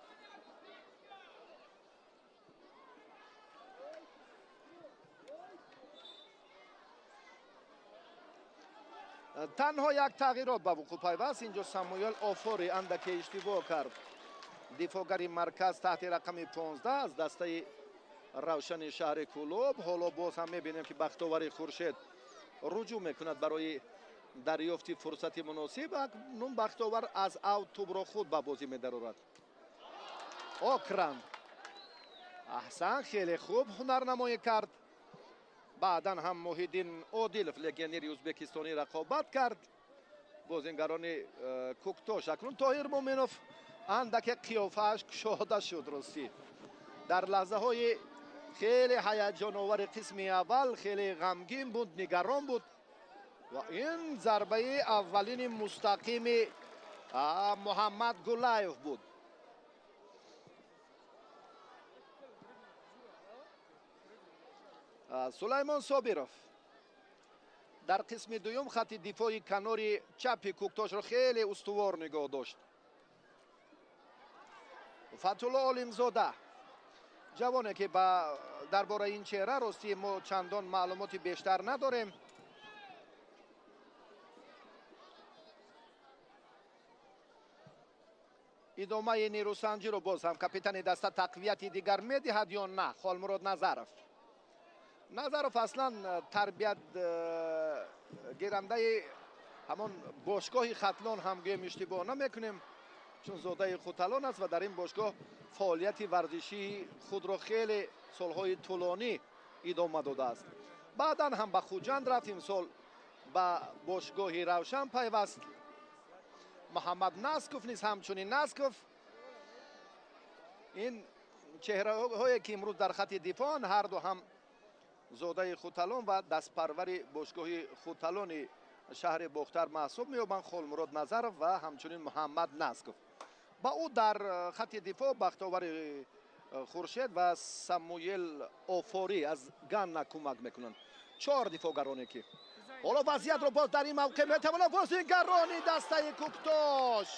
Танҳо як тағйирот ба вуқӯъ пайваст. Инҷо Самуэл Офори андаке иштибоҳ кард. Дифоъгари марказ таҳти рақами 15 аз дастаи Равшани шаҳри Кӯлоб. Ҳоло боз ҳам мебинем, ки Бахтовари Хуршед руҷӯъ мекунад барои дарёфти фурсати муносиб. Акнун Бахтовар аз ав тӯбро худ ба бозӣ медарорад. Окран аҳсан, хеле хуб ҳунарнамоӣ кард. Баъдан ҳам Муҳиддин Одилов, легионери ӯзбекистонӣ, рақобат кард. Бозингарони Кӯктош. Акнун Тоҳир Муъминов андаке қиёфааш кушода шуд. Ростӣ дар лаҳзаҳои хеле ҳаяҷоновари қисми аввал хеле ғамгин буд, нигарон буд ва ин зарбаи аввалини мустақими Муҳаммад Гулаев буд. Сулаймон Собиров дар қисми дуюм хати дифои канори чапи Кӯктошро хеле устувор нигоҳ дошт. Фатулло Олимзода, ҷавоне ки дар бораи ин чеҳра ростӣ мо чандон маълумоти бештар надорем. Идомаи нерӯсанҷиро боз ҳам капитани даста тақвияти дигар медиҳад ё на? Холмурод Назаров. Назаров аслан тарбият гирандаи ҳамон бошгоҳи Хатлон ҳам гӯем иштибоҳ намекунем, чун зодаи Хуталон аст ва дар ин бошгоҳ фаъолияти варзишии худро хеле солҳои тӯлонӣ идома додааст. Баъдан ҳам ба Хуҷанд рафт, имсол ба бошгоҳи Равшан пайваст. Муҳаммад Насков низ ҳамчунин. Насков ин чеҳраҳое ки имрӯз дар хати дифоъанд, ҳарду ҳам зодаи Хуталон ва дастпарвари бошгоҳи Хуталони шаҳри Бохтар маҳсуб меёбанд. Холмурод Назаров ва ҳамчунин Муҳаммад Насков. Ба ӯ дар хати дифоъ Бахтовари Хуршед ва Самуэл Офорӣ аз Ганна кӯмак мекунанд. Чор дифоъгароне ки ҳоло вазъиятро боз дар ин мавқеъ метавонад бозингарони дастаи Кӯктош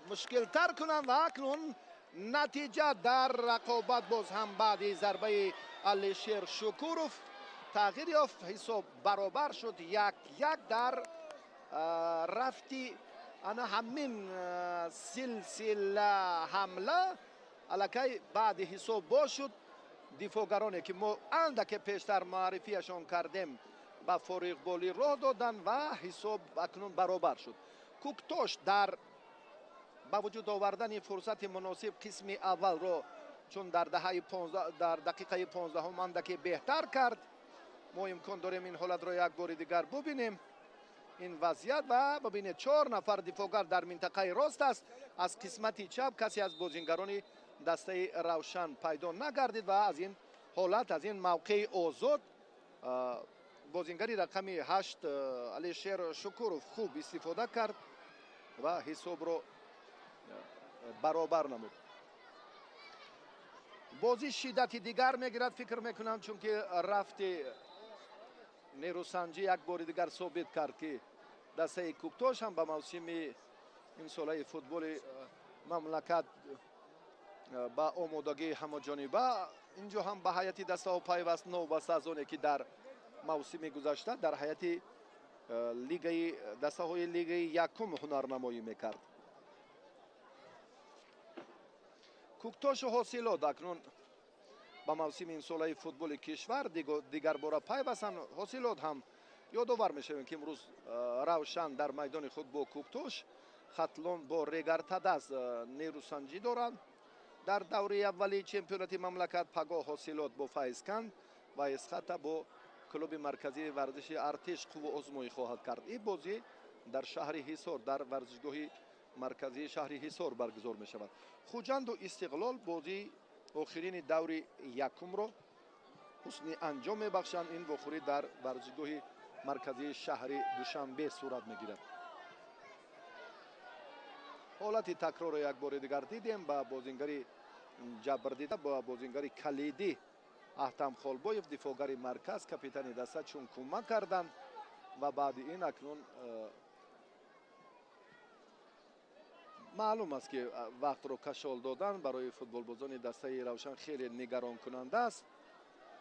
мушкилтар кунанд ва акнун натиҷа дар рақобат боз ҳам баъди зарбаи Алишер Шукуров тағйир ёфт. Ҳисоб баробар шуд 1-1 дар рафти ана ҳамин силсила ҳамла. Аллакай баъди ҳисоб боз шуд. Дифоъгароне ки мо андаке пештар муаррифиашон кардем ба фориғболӣ роҳ доданд ва ҳисоб акнун баробар шуд. Кӯктош дар ба вуҷуд овардани фурсати муносиб қисми аввалро чун дар дар дақиқаи 15 андаке беҳтар кард. Мо имкон дорем ин ҳолатро як бори дигар бубинем. Ин вазъият ва бибинед, 4 нафар дифоъгар дар минтақаи рост аст. Аз қисмати чап касе аз бозингарони дастаи Равшан пайдо нагардид ва аз ин ҳолат, аз ин мавқеи озод бозингари рақами 8 Алишер Шукуров хуб истифода кард ва ҳисобро баробар намуд. Бозӣ шиддати дигар мегирад, фикр мекунам, чунки рафти нерӯсанҷӣ як бори дигар собит кард, ки дастаи Кӯктош ҳам ба мавсими имсолаи футболи мамлакат ба омодагии ҳамаҷониба инҷо ҳам ба ҳайати дастаҳо пайваст, новобаста аз оне ки дар мавсими гузашта дар ҳайати лигаи дастаҳои лигаи якум ҳунарнамоӣ мекард. Кӯктошу Ҳосилот акнун ба мавсими имсолаи футболи кишвар дигарбора пайвастанд. Ҳосилот ҳам ёдовар мешавем, ки имрӯз Равшан дар майдони худ бо Кӯктош, Хатлон бо Регартадаз нерӯсанҷӣ доранд. Дар давраи аввали чемпионати мамлакат пагоҳ Ҳосилот бо Файзканд ва Эсхата бо клуби марказии варзиши Артиш қувваозмоӣ хоҳад кард. Ин бозӣ дар шаҳри Ҳисор, дар варзишгоҳи марказии шаҳри Ҳисор баргузор мешавад. Хуҷанду Истиқлол бозии охирини даври якумро ҳусни анҷом мебахшанд. Ин вохӯрӣ дар варзишгоҳи марказии шаҳри Душанбе сурат мегирад. Ҳолати такрорро як бори дигар дидем. Ба бозингари ҷабрдида, ба бозингари калидӣ Аҳтам Холбоев, дифоъгари марказ, капитани даста чун кӯмак карданд. Ва баъди ин акнун маълум аст, ки вақтро кашол додан барои футболбозони дастаи Равшан хеле нигаронкунанда аст.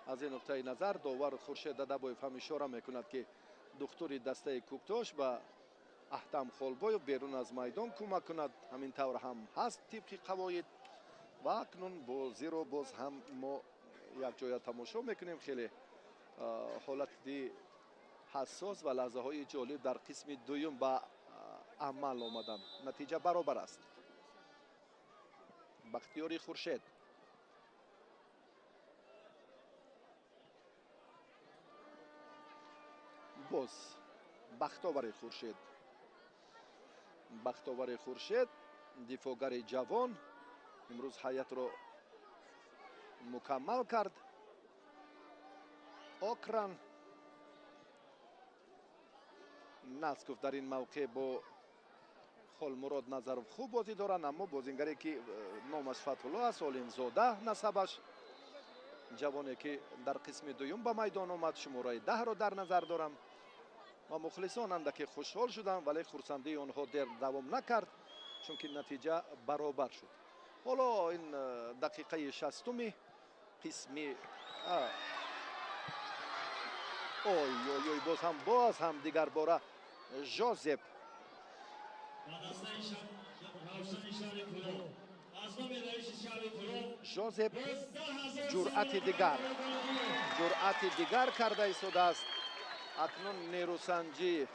Аз ин нуқтаи назар довар Хуршед Дадабоев ҳам ишора мекунад, ки духтури дастаи Кӯктош ба Аҳтам Холбоев берун аз майдон кӯмак кунад. Ҳамин тавр ҳам ҳаст тибқи қавоид. Ва акнун бозиро боз ҳам мо якҷоя тамошо мекунем. Хеле ҳолати ҳассос ва лаҳзаҳои ҷолиб дар қисми дуюм ба амал омаданд. Натиҷа баробар аст. Бахтиёри Хуршед. Боз Бахтовари Хуршед. Бахтовари Хуршед, дифоъгари ҷавон, имрӯз ҳайатро мукаммал кард. Окран Насков дар ин мавқеъ бо Холмурод Назаров хуб бозӣ доранд, аммо бозингаре ки номаш Фатҳулло аст, Олимзода насабаш, ҷавоне ки дар қисми дуюм ба майдон омад, шумораи 10-ро дар назар дорам. Ва мухлисон андаке хушҳол шуданд, вале хурсандии онҳо дер давом накард, чунки натиҷа баробар шуд. Ҳоло ин дақиқаи 60-уми қисми ой ой ой, боз ҳам дигарбора Жозеп. Жозеп ҷуръати дигар карда истодааст. Акнун нерӯсанҷӣ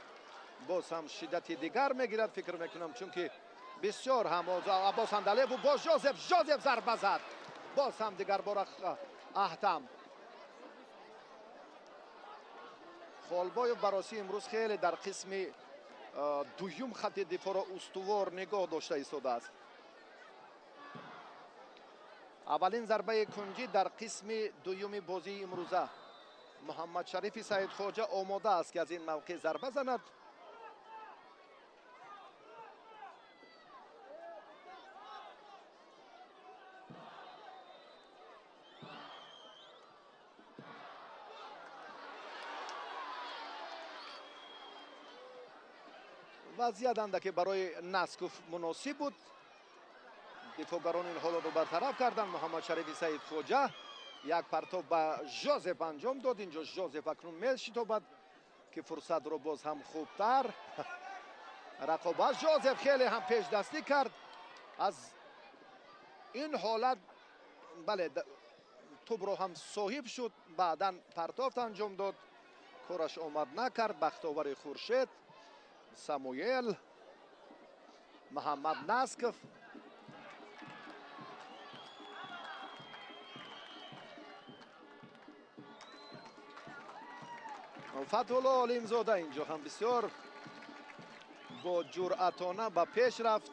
боз ҳам шиддати дигар мегирад, фикр мекунам, чунки бисёр ҳам Аббос Андалеву боз Жозеп, Жозеп зарба зад. Боз ҳам дигарбора Аҳтам. Холбоев баросӣ имрӯз хеле дар қисми дуюм хати дифоъро устувор нигоҳ дошта истодааст. Аввалин зарбаи кунҷӣ дар қисми дуюми бозии имрӯза. Муҳаммадшарифи Саидхоҷа омода аст, ки аз ин мавқеъ зарба занад. Вазъият андаке барои Насков муносиб буд. Дифоъгарон ин ҳолатро бартараф карданд. Муҳаммадшарифи Саидхоҷа як партов ба Жозеп анҷом дод. Инҷо Жозеп акнун мешитобад, ки фурсатро боз ҳам хубтар рақобат. Жозеп хеле ҳам пешдастӣ кард. Аз ин ҳолат бале тӯбро ҳам соҳиб шуд, баъдан партофт анҷом дод. Кораш омад накард. Бахтовари Хуршед, Самуэл, Муҳаммад Насков. Фатҳулло Олимзода инҷо ҳам бисёр бо ҷуръатона ба пеш рафт.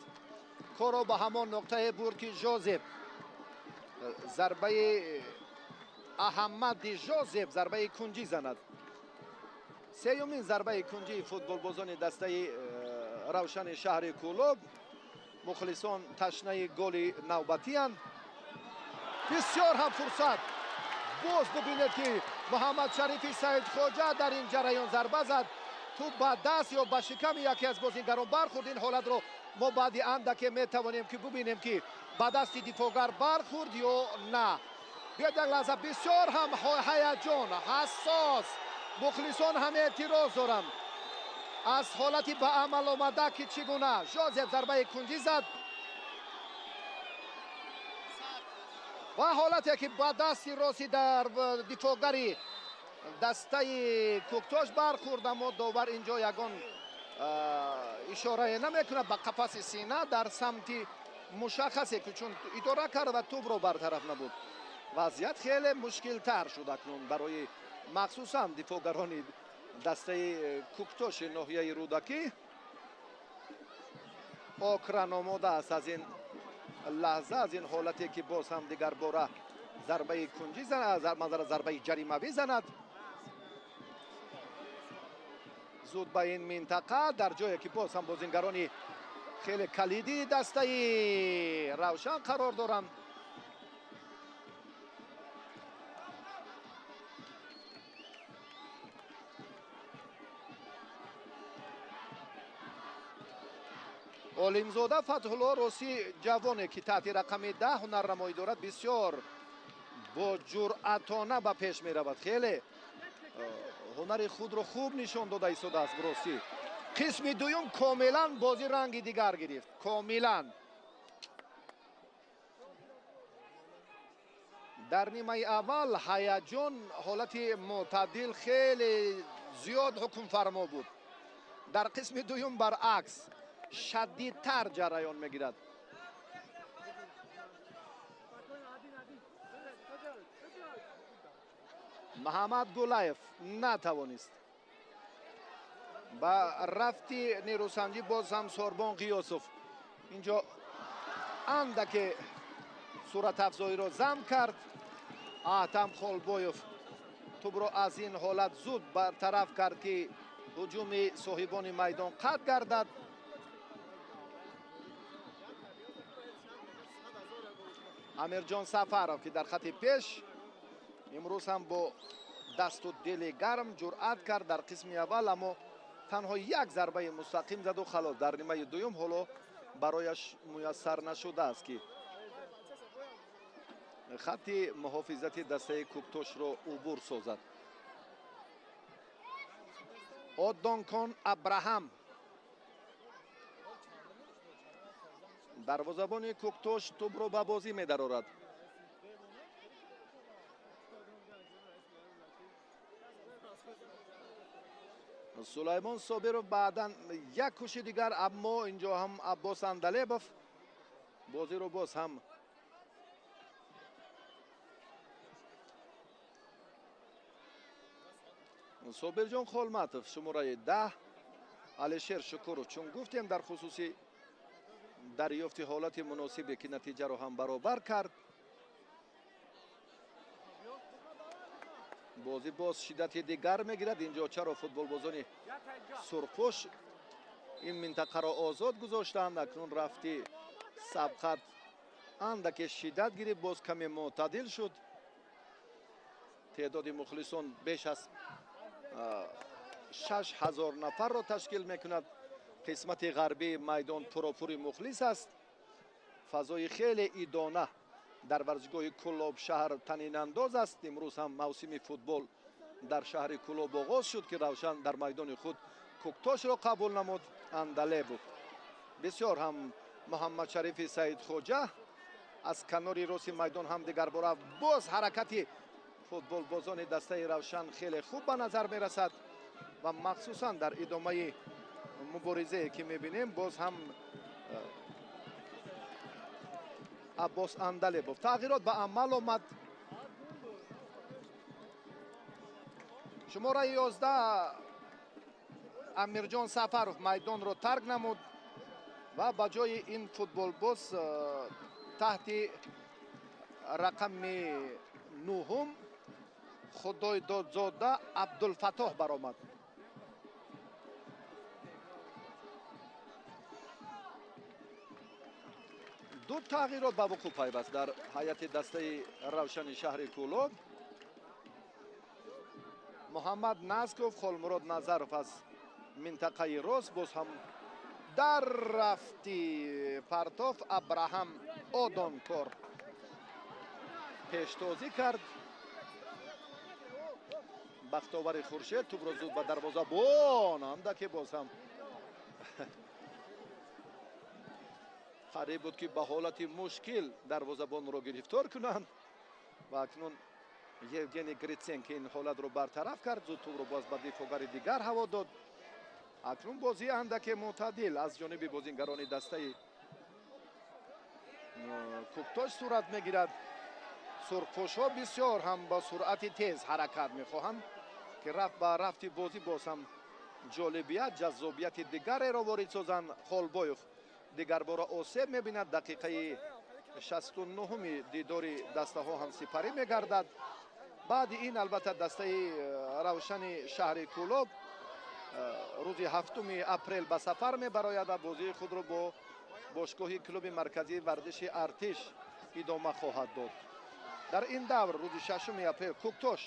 Корро ба ҳамон нуқтае бурд, ки Жозеп зарбаи Аҳамади Жозеп зарбаи кунҷӣ занад. Сеюмин зарбаи кунҷии футболбозони дастаи Равшани шаҳри Кӯлоб. Мухлисон ташнаи голи навбатиянд. Бисёр ҳам фурсат. Боз бубинед, ки Муҳаммадшарифи Саидхоҷа дар ин ҷараён зарба зад. Тӯб ба даст ё ба шиками яке аз бозингарон бархӯрд. Ин ҳолатро мо баъди андаке метавонем ки бубинем, ки ба дасти дифоъгар бархӯрд ё на. Биёед як лаҳза, бисёр ҳам ҳаяҷон ҳассос, мухлисон ҳам эътироз доранд аз ҳолати ба амал омада, ки чӣ гуна Жозеп зарбаи кунҷӣ зад ва ҳолате ки ба дасти рости дар дифоъгари дастаи Кӯктош бархӯрд, аммо довар инҷо ягон ишорае намекунад ба қафаси сина дар самти мушаххасе, ки чун идора кард ва тӯбро бартараф набуд. Вазъият хеле мушкилтар шуд акнун барои махсусан дифоъгарони дастаи Кӯктоши ноҳияи Рӯдакӣ. Окран омода аст аз ин лаҳза, аз ин ҳолате ки боз ҳам дигарбора зарбаи кунҷӣ занад, манзара зарбаи ҷаримавӣ занад. Зуд ба ин минтақа, дар ҷое ки боз ҳам бозингарони хеле калидии дастаи Равшан қарор доранд. Олимзода Фатҳулло Росӣ ҷавоне ки таҳти рақами 10 ҳунарнамоӣ дорад, бисёр бо ҷуръатона ба пеш меравад. Хеле ҳунари худро хуб нишон дода истодааст Росӣ. Қисми дуюм комилан бозӣ ранги дигар гирифт. Комилан. Дар нимаи аввал ҳаяҷон, ҳолати мӯътадил хеле зиёд ҳукмфармо буд. Дар қисми дуюм баръакс шадидтар ҷараён мегирад. Муҳаммад Гулаев натавонист. Ба рафти нерӯсанҷӣ боз ҳам Сорбон Ғиёсов инҷо андаке суратафзоиро зам кард. Аҳтам Холбоев тӯбро аз ин ҳолат зуд бартараф кард, ки ҳуҷуми соҳибони майдон қатъ гардад. Амирҷон Сафаров, ки дар хати пеш имрӯз ҳам бо дасту дили гарм ҷуръат кард дар қисми аввал, аммо танҳо як зарбаи мустақим заду халос. Дар нимаи дуюм ҳоло барояш муяссар нашудааст, ки хатти муҳофизати дастаи Кӯктошро убур созад. Оддонкон Абраҳам, дарвозабони Кӯктош, тӯбро ба бозӣ медарорад. Сулаймон Собиров баъдан як кӯши дигар, аммо инҷо ҳам Аббос Андалебов бозиро боз ҳам Собирҷон Холматов, шумораи 10, Алишер Шукуров, чун гуфтем дар хусуси дарёфти ҳолати муносибе, ки натиҷаро ҳам баробар кард. Бозӣ боз шиддати дигар мегирад. Инҷо чаро футболбозони сурхпӯш ин минтақаро озод гузоштанд? Акнун рафти сабқат андаке шиддат гирифт, боз каме мӯътадил шуд. Теъдоди мухлисон беш аз 6000 нафарро ташкил мекунад. Қисмати ғарбии майдон пуропури мухлис аст. Фазои хеле идона дар варзишгоҳи Кӯлоб шаҳр танинандоз аст. Имрӯз ҳам мавсими футбол дар шаҳри Кӯлоб оғоз шуд, ки Равшан дар майдони худ Кӯктошро қабул намуд. Андалебов бисёр ҳам Муҳаммадшарифи Саидхоҷа аз канори рости майдон ҳам дигарбора боз ҳаракати футболбозони дастаи Равшан хеле хуб ба назар мерасад ва махсусан дар идомаи муборизае ки мебинем боз ҳам Аббос Андалебов. Тағйирот ба амал омад. Шумораи 11 Амирҷон Сафаров майдонро тарк намуд ва ба ҷои ин футболбоз таҳти рақами 9 Худойдодзода Абдулфаттоҳ баромад. Ду тағйирот ба вуқӯъ пайваст дар ҳайати дастаи Равшани шаҳри Кӯлоб. Муҳаммад Назков, Холмурод Назаров аз минтақаи рост, боз ҳам дар рафти партоф Абраҳам Одонкор пештозӣ кард. Бахтовари Хуршед тӯбро зуд ба дарвозабон андаке боз ҳам қариб буд, ки ба ҳолати мушкил дарвозабонро гирифтор кунанд ва акнун Евгений Гриценко ин ҳолатро бартараф кард. Зуд тӯбро боз ба дифоъгари дигар ҳаво дод. Акнун бозӣ андаке мӯътадил аз ҷониби бозингарони дастаи Кӯктош сурат мегирад. Сурхпӯшҳо бисёр ҳам ба суръати тез ҳаракат мехоҳанд, ки рафт ба рафти бозӣ боз ҳам ҷолибият, ҷаззобияти дигареро ворид созанд. Холбоев дигарбора осеб мебинад. Дақиқаи 69-уми дидори дастаҳо ҳам сипарӣ мегардад. Баъди ин албатта дастаи Равшани шаҳри Кӯлоб рӯзи 7 апрел ба сафар мебарояд ва бозии худро бо бошгоҳи клуби марказии варзиши Артиш идома хоҳад дод. Дар ин давр рӯзи 6 апрел Кӯктош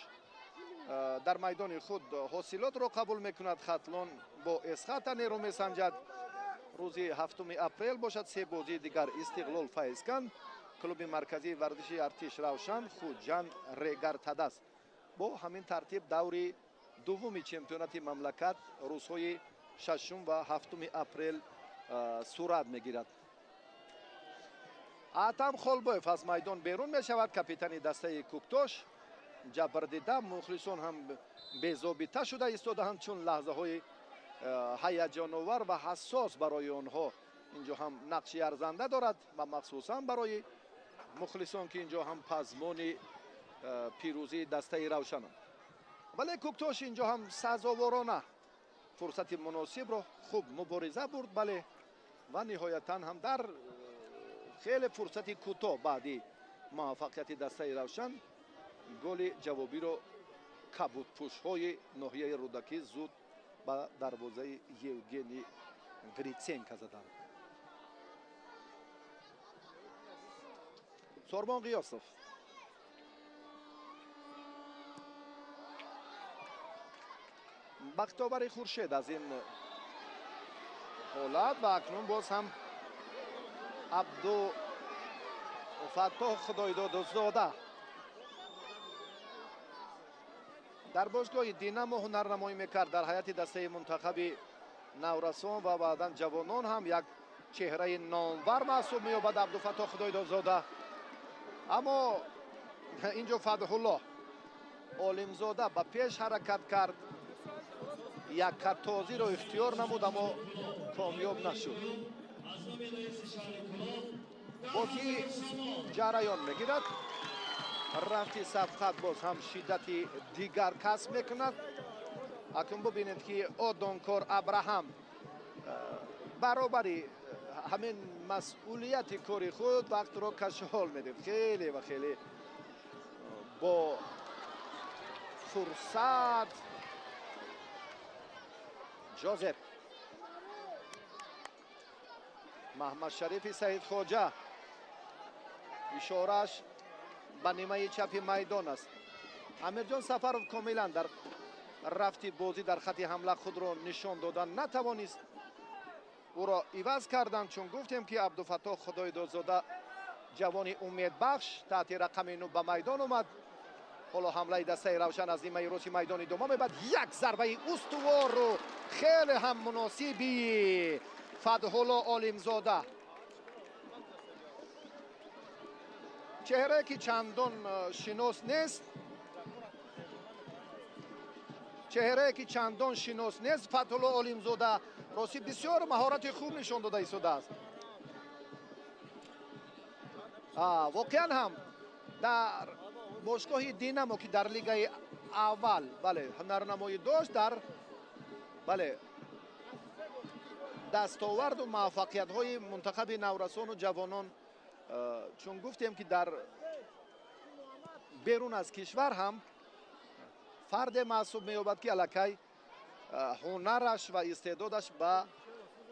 дар майдони худ ҳосилотро қабул мекунад. Хатлон бо Эсхата нерӯ месанҷад. Рӯзи 7 апрел бошад се бозии дигар: Истиқлол Файзканд, клуби марказии варзиши Артиш Равшан, Хуҷанд Регар Тадас. Бо ҳамин тартиб даври дуввуми чемпионати мамлакат рӯзҳои 6 ва 7 апрел сурат мегирад. Атам Холбоев аз майдон берун мешавад, капитани дастаи Куктош. Ҷабрдида мухлисон ҳам безобита шуда истодаанд, чун лаҳзаҳои ҳаяҷоновар ва ҳассос барои онҳо инҷо ҳам нақши арзанда дорад ва махсусан барои мухлисон, ки инҷо ҳам пазмони пирӯзии дастаи Равшананд. Вале Куктош инҷо ҳам сазоворона фурсати муносибро хуб мубориза бурд, бале, ва ниҳоятан ҳам дар хеле фурсати кӯтоҳ баъди муваффақияти дастаи Равшан голи ҷавобиро кабудпӯшҳои ноҳияи Рӯдакӣ зуд ба дарвозаи Евгений Гриценко заданд. Сорбон Ғиёсов бахтовари Хуршед аз ин ҳолат ва акнун боз ҳам Абдуфаттоҳ Худойдодзода дар бозгоҳи Динамо ҳунарнамоӣ мекард. Дар ҳайати дастаи мунтахаби наврасон ва баъдан ҷавонон ҳам як чеҳраи номвар маҳсуб меёбад Абдуфаттоҳ Худойдодзода. Аммо инҷо Фатҳуллоҳ Олимзода ба пеш ҳаракат кард, яккатозиро ихтиёр намуд, аммо комёб нашуд. Бозӣ ҷараён мегирад. Рафти сабқат боз ҳам шиддати дигар касб мекунад. Акнун бубинед, ки Одонкор Абраҳам баробари ҳамин масъулияти кори худ вақтро кашол медиҳад. Хеле ва хеле бо фурсат Ҷозеф Маҳмадшарифи Саидхоҷа ишорааш ба нимаи чапи майдон аст. Амирҷон Сафаров комилан дар рафти бозӣ дар хати ҳамла худро нишон додан натавонист. Ӯро иваз карданд, чун гуфтем, ки Абдуфаттоҳ Худойдодзода ҷавони умедбахш таҳти рақами 9 ба майдон омад. Ҳоло ҳамлаи дастаи Равшан аз нимаи рости майдон идома мебад. Як зарбаи устувору хеле ҳам муносиби Фатҳулло Олимзода. Чеҳрае ки чандон шинос нест, чеҳрае ки чандон шинос нест, Фатҳулло Олимзода рости бисёр маҳорати хуб нишон дода истодааст. Воқеан ҳам дар бошгоҳи Динамо, ки дар лигаи аввал, бале, ҳунарнамоӣ дошт, дар бале дастоварду муваффақиятҳои мунтахаби наврасону ҷавонон, чун гуфтем, ки дар берун аз кишвар ҳам фарде маҳсуб меёбад, ки аллакай ҳунараш ва истеъдодаш ба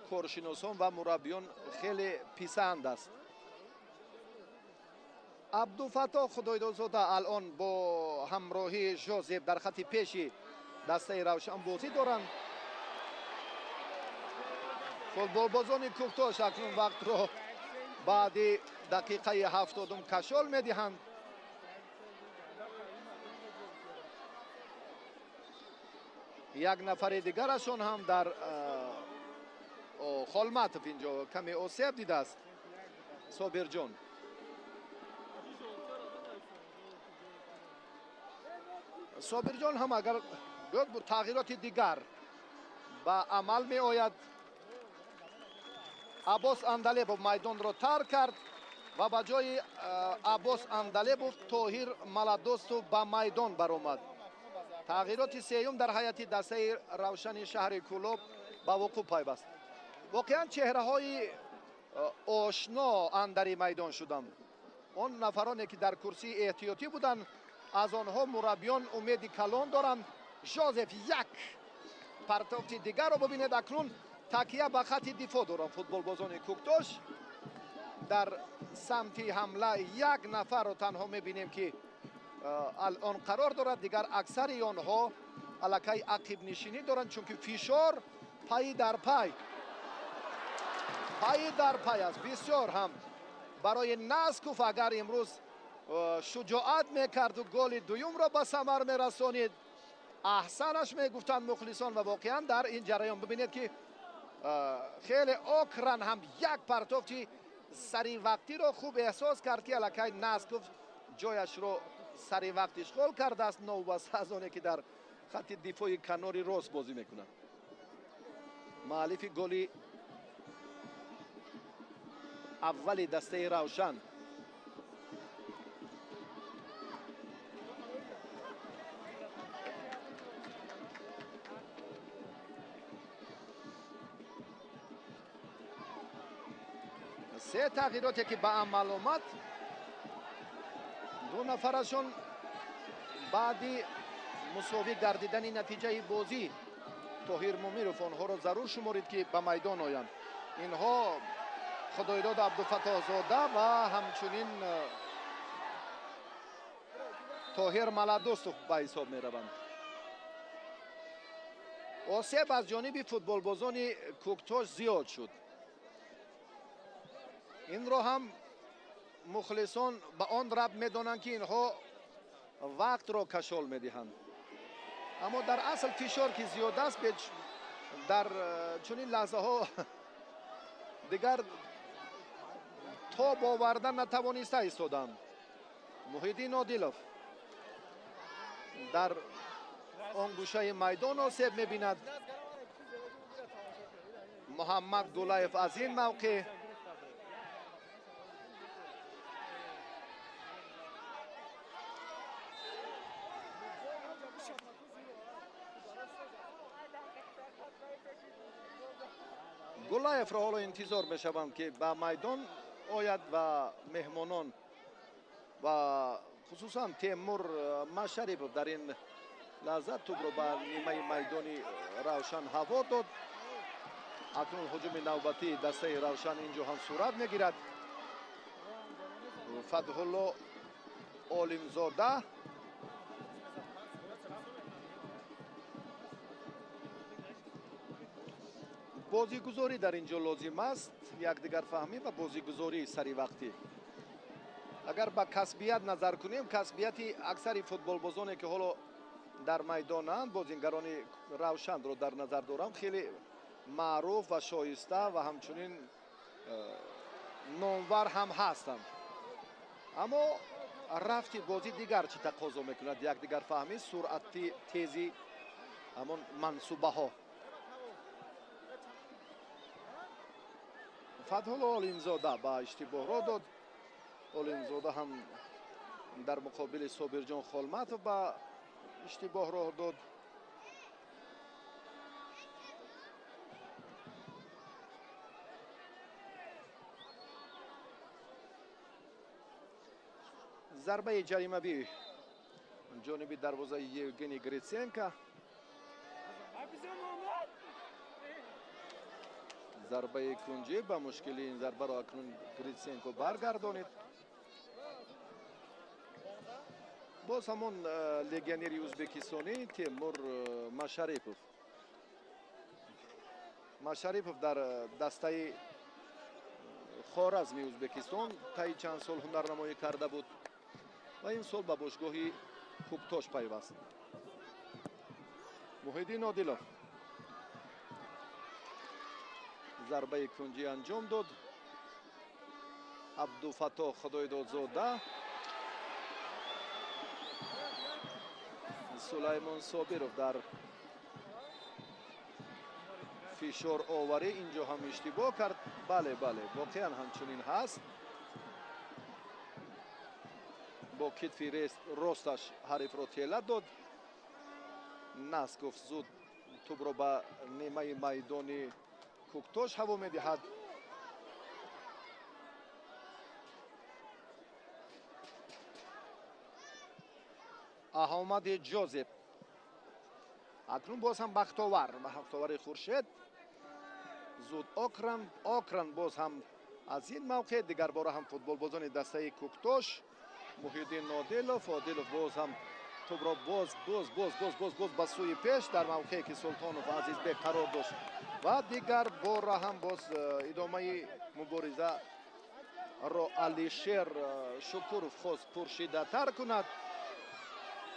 коршиносон ва мураббиён хеле писанд аст. Абдуфаттоҳ Худойдодзода алон бо ҳамроҳии Жозеф дар хати пеши дастаи Равшан бозӣ доранд. Футболбозони Куктош акнун вақтро баъди дақиқаи 70 кашол медиҳанд. Як нафари дигарашон ҳам дар Холматов инҷо каме осеб дидааст. Собирҷон Собирҷон ҳам агар тағйироти дигар ба амал меояд. Аббос Андалебов майдонро тарк кард ва ба ҷои Аббос Андалебов Тоҳир Маладостов ба майдон баромад. Тағйироти сеюм дар ҳайати дастаи Равшани шаҳри Кӯлоб ба вуқӯъ пайваст. Воқеан чеҳраҳои ошно андари майдон шуданд. Он нафароне, ки дар курсии эҳтиётӣ буданд, аз онҳо мураббиён умеди калон доранд. Жозеф як партофти дигарро бибинед. Акнун такия ба хати дифоъ доранд футболбозони Куктош. Дар самти ҳамла як нафарро танҳо мебинем, ки алон қарор дорад. Дигар аксари онҳо аллакай ақибнишинӣ доранд, чунки фишор пай дар пай. Пай дар пай аст. Бисёр ҳам барои Насков агар имрӯз шуҷоат мекарду голи дуюмро ба самар мерасонид, аҳсанаш мегуфтанд мухлисон. Ва воқеан дар ин ҷараён бибинед ки хеле Окран ҳам як партофти саривақтиро хуб эҳсос кард, ки аллакай Насков ҷояшро саривақт ишғол кардааст, новобаста аз оне ки дар хатти дифои канори рост бозӣ мекунад. Муаллифи голи аввали дастаи Равшан. Се тағйироте ки ба амал омад, ду нафарашон баъди мусовӣ гардидани натиҷаи бозӣ Тоҳир Мумиров онҳоро зарур шуморид, ки ба майдон оянд. Инҳо Худойдод Абдуфаттоҳзода ва ҳамчунин Тоҳир Маладостов ба ҳисоб мераванд. Осеб аз ҷониби футболбозони Кӯктош зиёд шуд. Инро ҳам мухлисон ба он рабт медонанд, ки инҳо вақтро кашол медиҳанд. Аммо дар асл фишор ки зиёд аст, дар чунин лаҳзаҳо дигар тоб овардан натавониста истоданд. Муҳиддин Одилов дар он гӯшаи майдон осеб мебинад. Муҳаммад Гулаев аз ин мавқеъ. Гулаевро ҳоло интизор мешаванд, ки ба майдон ояд ва меҳмонон ва хусусан Темур Машарипов дар ин лаҳза тӯбро ба нимаи майдони Равшан ҳаво дод. Акнун ҳуҷуми навбатии дастаи Равшан инҷо ҳам сурат мегирад. Фатҳулло Олимзода бозигузорӣ дар ин ҷо лозим аст, якдигарфаҳмӣ ва бозигузории саривақтӣ. Агар ба касбият назар кунем, касбияти аксари футболбозоне ки ҳоло дар майдонанд, бозингарони Равшанро дар назар дорам, хеле маъруф ва шоиста ва ҳамчунин номвар ҳам ҳастанд. Аммо рафти бозӣ дигар чӣ тақозо мекунад? Якдигарфаҳмӣ, суръати тези ҳамон мансубаҳо. Фатҳулло Олимзода ба иштибоҳ роҳ дод. Олимзода ҳам дар муқобили Собирҷон Холматов ба иштибоҳ роҳ дод. Зарбаи ҷаримавӣ ҷониби дарвозаи Евгений Гриценко. Зарбаи кунҷӣ ба мушкили ин зарбаро акнун Гриценко баргардонид. Боз ҳамон легионери ӯзбекистонӣ Темур Машарипов. Машарипов дар дастаи Хоразми Ӯзбекистон таи чанд сол ҳунарнамоӣ карда буд ва ин сол ба бошгоҳи Кӯктош пайваст. Муҳиддин Одилов зарбаи кунҷӣ анҷом дод. Абдуфаттоҳ Худойдодзода, Сулаймон Собиров дар фишор оварӣ инҷо ҳам иштибоҳ кард. Бале, бале, воқеан ҳамчунин ҳаст. Бо китфи росташ ҳарифро тела дод. Насков зуд тӯбро ба нимаи майдони Кӯктош ҳаво медиҳад. Аҳмади Ҷозеб акнун боз ҳам бахтовар, бахтовари Хуршед. Зуд Окран, Окран боз ҳам аз ин мавқеъ дигарбора ҳам футболбозони дастаи Кӯктош. Муҳиддин Одилов, Одилов боз ҳам тӯбро боз боз боз боз боз боз ба сӯи пеш дар мавқее ки Султонов Азизбек қарор дошт Ва дигар бора ҳам боз идомаи мубориза ро Алишер Шукуров хост пуршиддаттар кунад,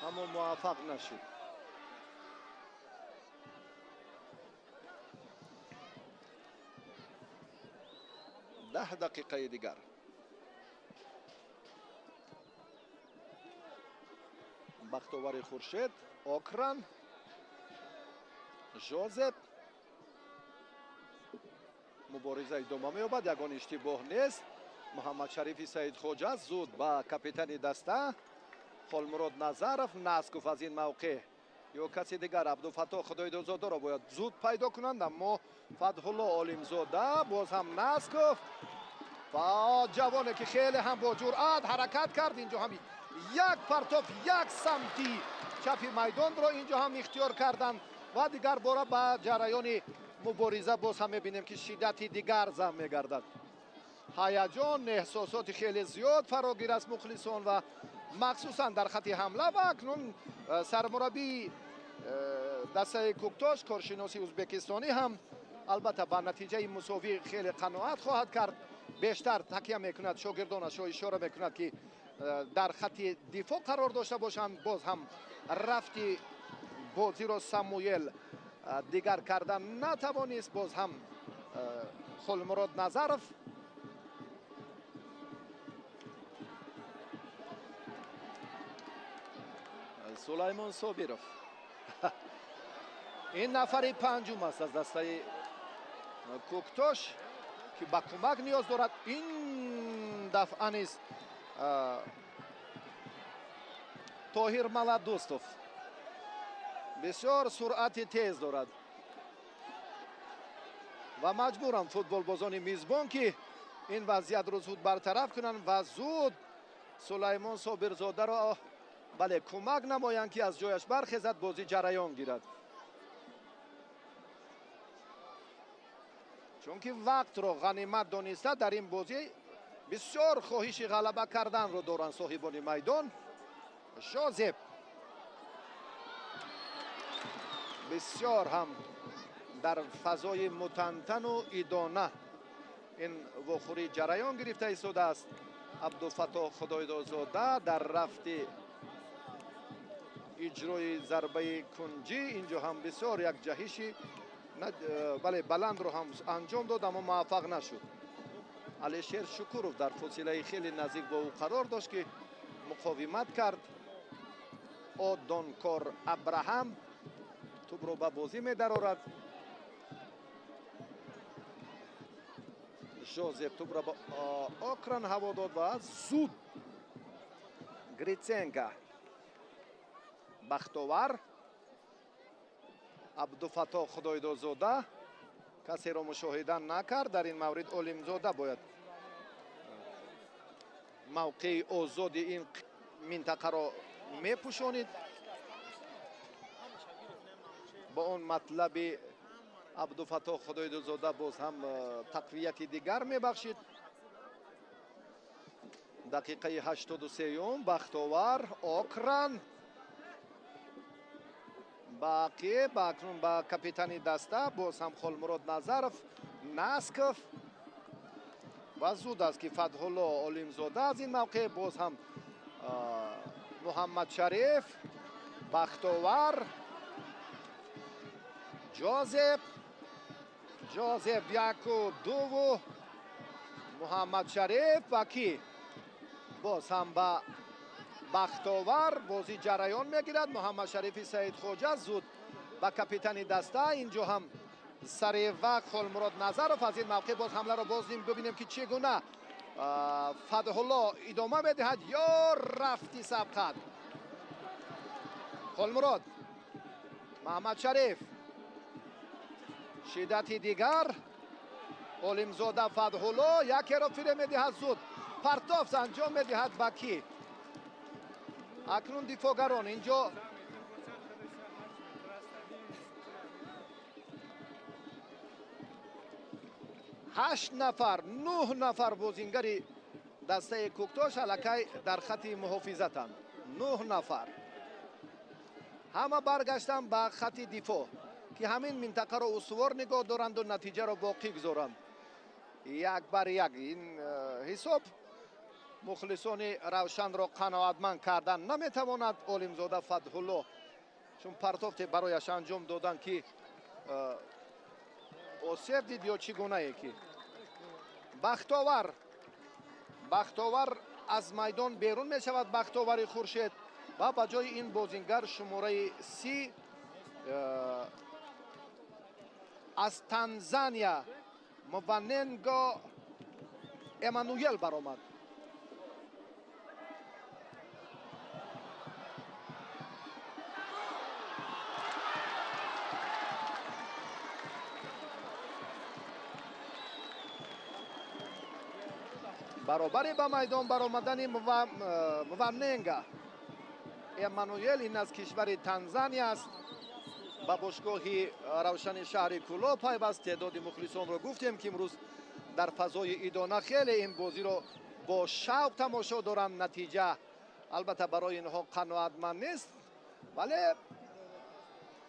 аммо муваффақ нашуд. Даҳ дақиқаи дигар. Бахтовари Хуршед, Окран, Жозеп. Мубориза идома меёбад, ягон иштибоҳ нест. Муҳаммадшарифи Саидхоҷа зуд ба капитани даста Холмурод Назаров. Насков аз ин мавқеъ ё каси дигар Абдуфаттоҳ Худойдозодаро бояд зуд пайдо кунанд, аммо Фатҳулло Олимзода, боз ҳам Насков ва ҷавоне ки хеле ҳам бо ҷуръат ҳаракат кард. Инҷо ҳам як партоф, як самти чапи майдонро инҷо ҳам ихтиёр карданд ва дигар бора ба ҷараёни мубориза боз ҳам мебинем ки шиддати дигар зам мегардад. Ҳаяҷон, эҳсосоти хеле зиёд фарогир аст мухлисон ва махсусан дар хати ҳамла. Ва акнун сармураббии дастаи Куктош, коршиноси ӯзбекистонӣ ҳам албатта ба натиҷаи мусовӣ хеле қаноат хоҳад кард. Бештар такя мекунад, шогирдонашро ишора мекунад ки дар хати дифоъ қарор дошта бошанд. Боз ҳам рафти бозиро Самуэл дигар карда натавонист. Боз ҳам Холмурод Назаров. Сулаймон Собиров. Ин нафари панҷум аст аз дастаи Куктош ки ба кӯмак ниёз дорад. Ин дафъа низ Тоҳир Маладӯстов бисёр суръати тез дорад ва маҷбурам футболбозони мизбон ки ин вазъиятро зуд бартараф кунанд ва зуд Сулаймон Собирзодаро бале кӯмак намоянд ки аз ҷояш бархезад, бозӣ ҷараён гирад. Чунки вақтро ғанимат дониста дар ин бозӣ бисёр хоҳиши ғалаба карданро доранд соҳибони майдон. Жозеп бисёр ҳам дар фазои мутантану идона ин вохӯрӣ ҷараён гирифта истодааст. Абдуфаттоҳ Худойдозода дар рафти иҷрои зарбаи кунҷӣ инҷо ҳам бисёр як ҷаҳиши бале баландро ҳам анҷом дод, аммо муваффақ нашуд. Алишер Шукуров дар фосилаи хеле наздик бо ӯ қарор дошт ки муқовимат кард. Одонкор Абраҳам тӯбро ба бозӣ медарорад. Жозеп тӯбро ба Окран ҳаво дод ва зуд Гриценко. Бахтовар, Абдуфаттоҳ Худойдозода касеро мушоҳида накард. Дар ин маврид Олимзода бояд мавқеи озоди ин минтақаро мепӯшонид. Бо он матлаби Абдуфаттоҳ Худойдозода боз ҳам тақвияти дигар мебахшид. Дақиқаи 83-юм Бахтовар, Окран бақӣ ба акнун ба капитани даста боз ҳам Холмурод Назаров, Насков ва зуд аст ки Фатҳулло Олимзода аз ин мавқеъ боз ҳам Муҳаммадшариф, Бахтовар, Жозеп, Жозеп яку дуву Муҳаммадшариф ба ки боз ҳам ба Бахтовар бозӣ ҷараён мегирад. Муҳаммадшарифи Саидхоҷа зуд ба капитани даста. Инҷо ҳам сари вақт Холмурод Назаров аз ин мавқеъ боз ҳамларо боз бибинем ки чӣ гуна Фатҳулло идома медиҳад ё рафти сабқат. Холмурод, Муҳаммадшариф, шиддати дигар, Олимзода, Фатҳулло якеро фире медиҳад, зуд партоф анҷом медиҳад ба ки. Акнун дифоъгарон инҷо ҳашт нафар, нӯҳ нафар бозингари дастаи Куктош аллакай дар хати муҳофизатанд. 9 нафар ҳама баргаштанд ба хати дифоъ. Ки ҳамин минтақаро устувор нигоҳ доранду натиҷаро боқӣ гузоранд. 1-1 ин ҳисоб мухлисони Равшанро қаноатманд кардан наметавонад. Олимзода Фатҳулло чун партофте барояш анҷом доданд, ки осеб дид ё чӣ гунае ки Бахтовар аз майдон берун мешавад. Бахтовари Хуршед ва ба ҷои ин бозингар шумораи 30 аз Танзания Мваненго Эммануел баромад. Баробари ба майдон баромадани Мваненга Эммануел, ин аз кишвари Танзания аст, ба бошгоҳи Равшани шаҳри Кӯлоб пайваст. Теъдоди мухлисонро гуфтем, ки имрӯз дар фазои идона хеле ин бозиро бо шавқ тамошо доранд. Натиҷа албатта барои инҳо қаноатманд нест, вале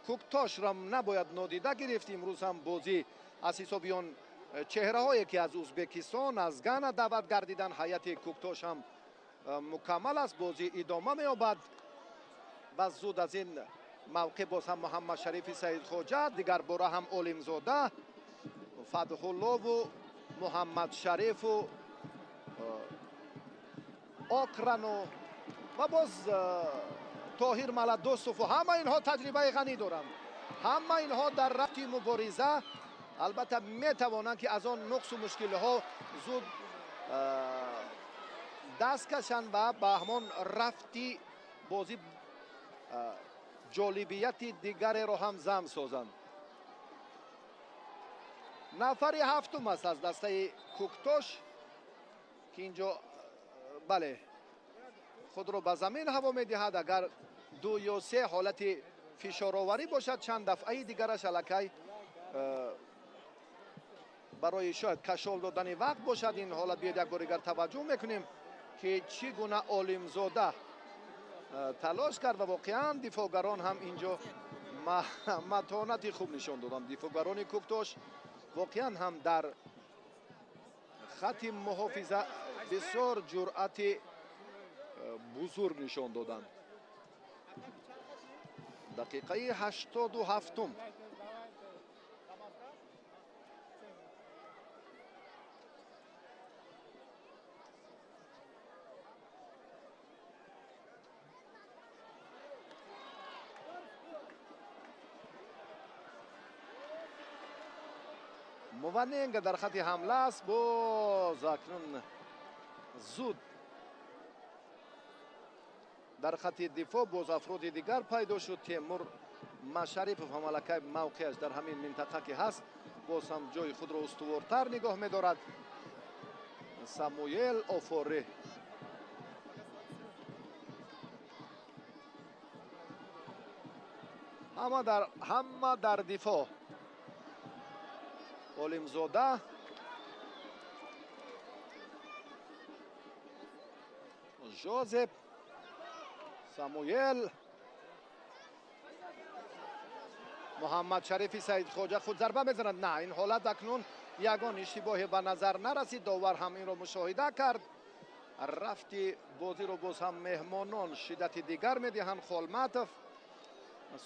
Кӯктошро набояд нодида гирифт. Имрӯз ҳам бозӣ аз ҳисоби он чеҳраҳое ки аз Узбекистон, аз Гана даъват гардиданд, ҳайати Кӯктош ҳам мукаммал аст. Бозӣ идома меёбад ва зуд аз ин мавқеъ боз ҳам Муҳаммад Шарифи Саидхоҷа, дигар бора ҳам Олимзода, Фатҳуллову Муҳаммад Шарифу Окрану ва боз Тоҳир Маладостову ҳама инҳо таҷрибаи ғанӣ доранд. Ҳама инҳо дар рафти мубориза албатта метавонанд, ки аз он нуқсу мушкилиҳо зуд даст кашанд ва ба ҳамон рафти бозӣ ҷолибияти дигареро ҳам зам созанд. Нафари ҳафтум аст аз дастаи Кӯктош, ки инҷо бале худро ба замин ҳаво медиҳад. Агар 2 ё 3 ҳолати фишороварӣ бошад, чанд дафъаи дигараш аллакай барои шояд кашол додани вақт бошад. Ин ҳолат биёд як бор дигар таваҷҷӯҳ мекунем, ки чӣ гуна Олимзода талош кард ва воқеан дифоъгарон ҳам инҷо матонати хуб нишон доданд. Дифоъгарони Кӯктош воқеан ҳам дар хати муҳофиза бисёр ҷуръати бузург нишон доданд. Дақиқаи 87-ум. Мваненга дар хати ҳамла аст. Боз акнун зуд дар хати дифоъ боз афроди дигар пайдо шуд. Темур Машарипов ҳам аллакай мавқеаш дар ҳамин минтақа ки ҳаст, боз ҳам ҷои худро устувортар нигоҳ медорад. Самуел Офоре ҳама дар дифоъ. Олимзода Жозеп Самуел Муҳаммад Шарифи Саидхоҷа худ зарба мезанад. На, ин ҳолат акнун ягон иштибоҳе ба назар нарасид. Довар ҳам инро мушоҳида кард. Рафти бозиро боз ҳам меҳмонон шиддати дигар медиҳанд. Холматов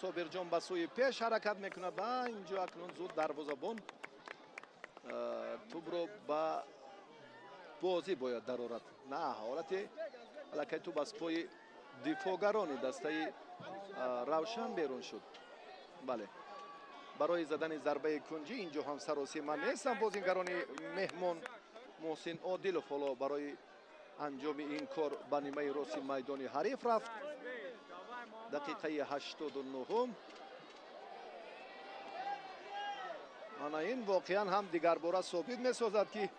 Собирҷон ба сӯи пеш ҳаракат мекунад ва инҷо акнун зуд дарвозабон тӯбро ба бозӣ бояд дарорад. На, ҳолати аллакай тӯб аз пои дифоъгарони дастаи Равшан берун шуд. Бале, барои задани зарбаи кунҷӣ инҷо ҳам саросима нестанд бозингарони меҳмон. Муҳсин Одилов ҳоло барои анҷоми ин кор ба нимаи рости майдони ҳариф рафт. Дақиқаи 89-ум. Ана ин воқеан ҳам дигарбора собит месозад, ки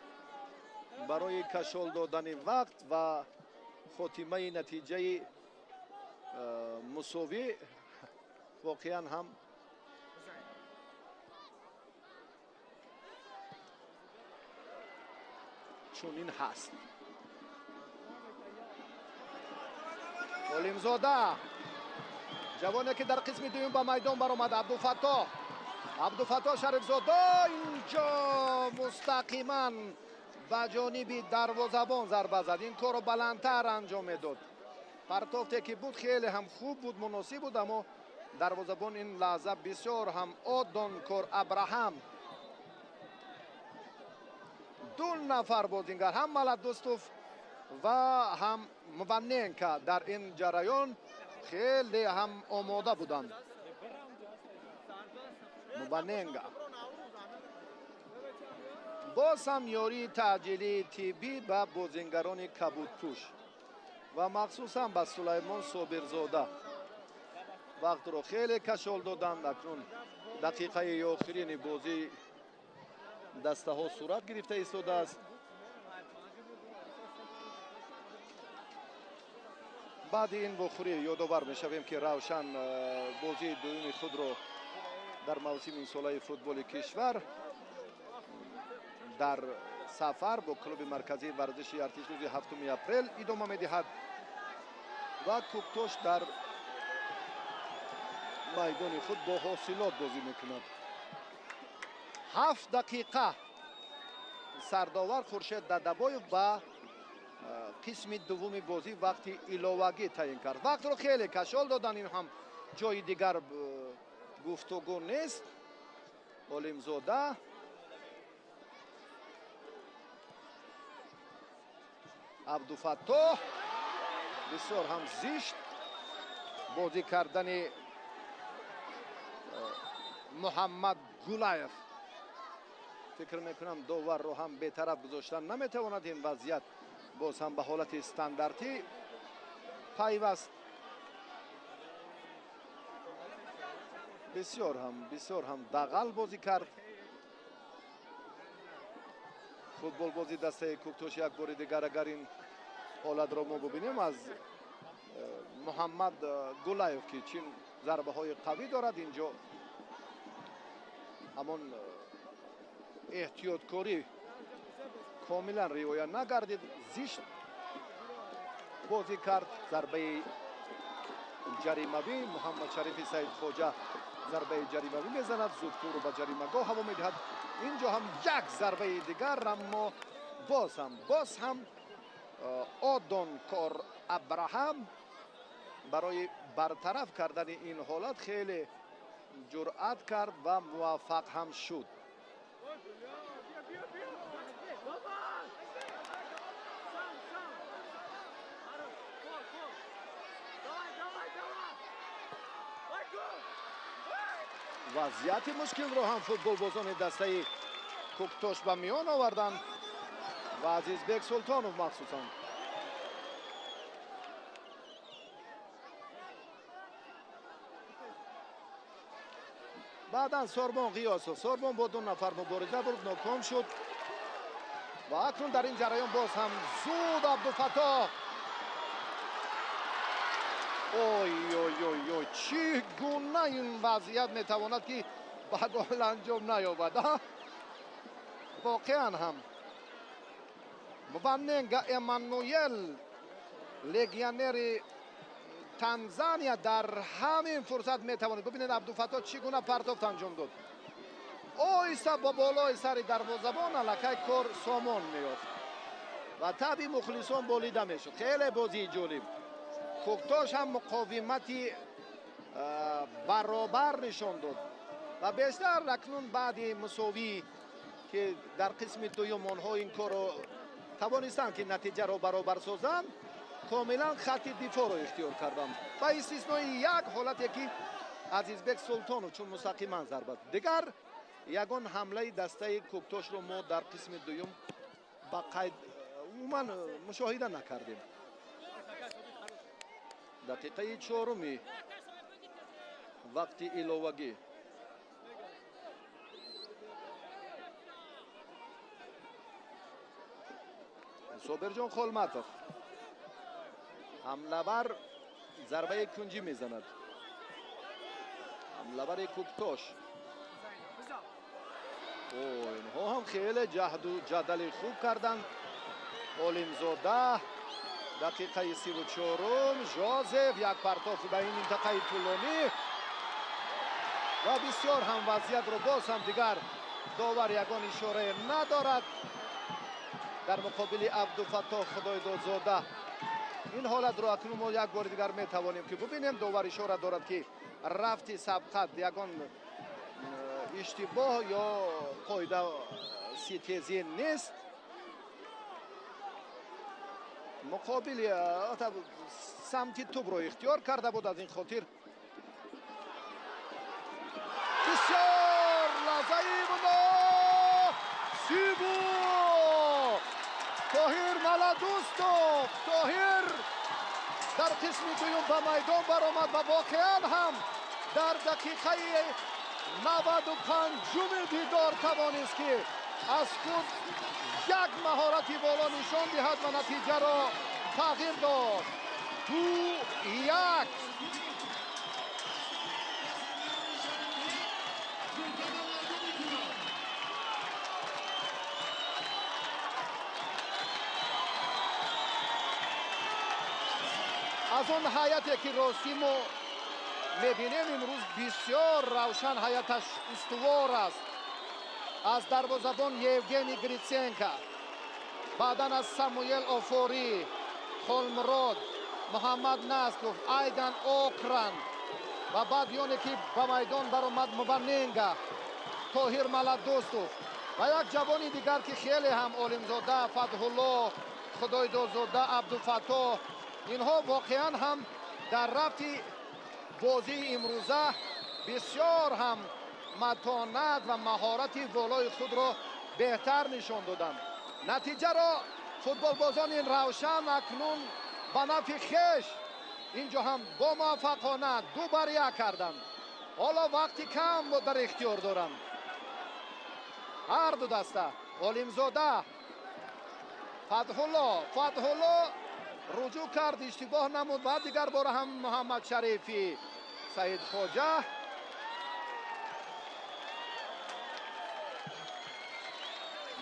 барои кашол додани вақт ва хотимаи натиҷаи мусовӣ воқеан ҳам чунин ҳаст. Олимзода, ҷавоне ки дар қисми дуюм ба майдон баромад. Абдуфаттоҳ Абдуфаттоҳ Шарифзода инҷо мустақиман ба ҷониби дарвозабон зарба зад. Ин корро баландтар анҷом медод. Партофте ки буд хеле ҳам хуб буд, муносиб буд, аммо дарвозабон ин лаҳза бисёр ҳам Одонкор Абраҳам. Ду нафар бозингар, ҳам Маладустов ва ҳам Мваненка дар ин ҷараён хеле ҳам омода буданд. Мваненга боз ҳам ёрии таъҷилии тиббӣ ба бозингарони кабудпӯш ва махсусан ба Сулаймон Собирзода. Вақтро хеле кашол доданд. Акнун дақиқаи охирини бозии дастаҳо сурат гирифта истодааст. Баъди ин вохӯрӣ ёдовар мешавем, ки Равшан бозии дуюми худро дар мавсими имсолаи футболи кишвар дар сафар бо клуби марказии варзиши Артиш рӯзи 7 апрел идома медиҳад ва Кӯктош дар майдони худ бо Ҳосилот бозӣ мекунад. 7 дақиқа сардовар Хуршед Дадабоев ба қисми дуввуми бозӣ вақти иловагӣ таъин кард. Вақтро хеле кашол доданд, ин ҳам ҷои дигар гуфтугӯ нест. Олимзода Абдуфаттоҳ бисёр ҳам зишт бозӣ кардани Муҳаммад Гулаев. Фикр мекунам доварро ҳам бетараф гузоштан наметавонад. Ин вазъият боз ҳам ба ҳолати стандартӣ пайваст. Бисёр ҳам дағал бозӣ кард. Футболбози дастаи Кӯктош як бори дигар агар ин ҳолатро мо бубинем аз Муҳаммад Гулаев, ки чин зарбаҳои қавӣ дорад, инҷо ҳамон эҳтиёткорӣ комилан риоя нагардид. Зишт бозӣ кард. Зарбаи ҷаримавӣ Муҳаммадшарифи Саидхоҷа зарбаи ҷаримавӣ мезанад, зудтурро ба ҷаримагоҳ ҳаво медиҳад. Инҷо ҳам як зарбаи дигар, аммо боз ҳам Одонкор Абраҳам барои бартараф кардани ин ҳолат хеле ҷуръат кард ва муваффақ ҳам шуд. Вазъияти мушкилро ҳам футболбозони дастаи Кӯктош ба миён оварданд ва Азизбек Султонов махсусан. Баъдан Сорбон Ғиёсов. Сорбон бо ду нафар мубориза бурд, ноком шуд ва акнун дар ин ҷараён боз ҳам зуд Абдуфаттоҳ. Ой ой ой ой, чӣ гуна ин вазъият метавонад ки ба гол анҷом наёбад? Воқеан ҳам Мваненга Эммануел, легионери Танзания, дар ҳамин фурсат метавонад. Бубинед Абдуфаттоҳ чӣ гуна партофт анҷом дод. Оҳиста ба болои сари дарвозабон аллакай кор сомон меёфт ва таби мухлисон болида мешуд. Хеле бозии ҷолиб. Кӯктош ҳам муқовимати баробар нишон дод ва бештар акнун баъди мусовӣ, ки дар қисми дуюм онҳо ин корро тавонистанд, ки натиҷаро баробар созанд, комилан хатти дифоъро ихтиёр карданд ба истиснои як ҳолате ки Азизбек Султонов чун мустақиман зарба. Дигар ягон ҳамлаи дастаи Кӯктошро мо дар қисми дуюм ба қайд умуман мушоҳида накардем. Дақиқаи чоруми вақти иловагӣ. Собирҷон Холматов ҳамлавар зарбаи кунҷӣ мезанад. Ҳамлавари Кӯктош. Инҳо ҳам хеле ҷаҳду ҷадали хуб карданд. Олимзода дақиқаи 34-ум, Жозеф як партоф ба ин минтақаи тӯлонӣ. Ва бисёр ҳам вазъиятро боз ҳам дигар довар ягон ишорае надорад дар муқобили Абдуфаттоҳ Худойдодзода. Ин ҳолатро акнун мо як бори дигар метавонем ки бубинем. Довар ишора дорад ки рафти сабқат ягон иштибоҳ ё қоида ситезӣ нест. Муқобили самти тӯбро ихтиёр карда буд, аз ин хотир бисёр лаҳзаи муносибу Тоҳир Маладӯстов. Тоҳир дар қисми дуюм ба майдон баромад ва воқеан ҳам дар дақиқаи 95-уми дидор тавонист ки аз худ як маҳорати боло нишон диҳад ва натиҷаро тағйир дод. 2-1. Аз он ҳайате ки ростӣ мо мебинем имрӯз бисёр равшан ҳаяташ устувор аст. Аз дарвозабон Евгений Гриценко, баъдан аз Самуэл Офорӣ, Холмрод, Муҳаммад Насков, Айдан Окран ва баъд ёне ки ба майдон баромад Мубаненга, Тоҳир Маладӯстов ва як ҷавони дигар ки хеле ҳам Олимзода, Фатҳулло, Худойдодзода, Абдуфаттоҳ. Инҳо воқеан ҳам дар рафти бозии имрӯза бисёр ҳам матонат ва маҳорати волои худро беҳтар нишон доданд. Натиҷаро футболбозони Равшан акнун ба нафъи хеш инҷо ҳам бо муваффақона 2-1 карданд. Ҳоло вақти кам дар ихтиёр доранд ҳар ду даста. Олимзода, Фатҳулло, Фатҳулло руҷӯъ кард, иштибоҳ намуд ва дигар бора ҳам Муҳаммад Шарифӣ, Саид Хоҷа.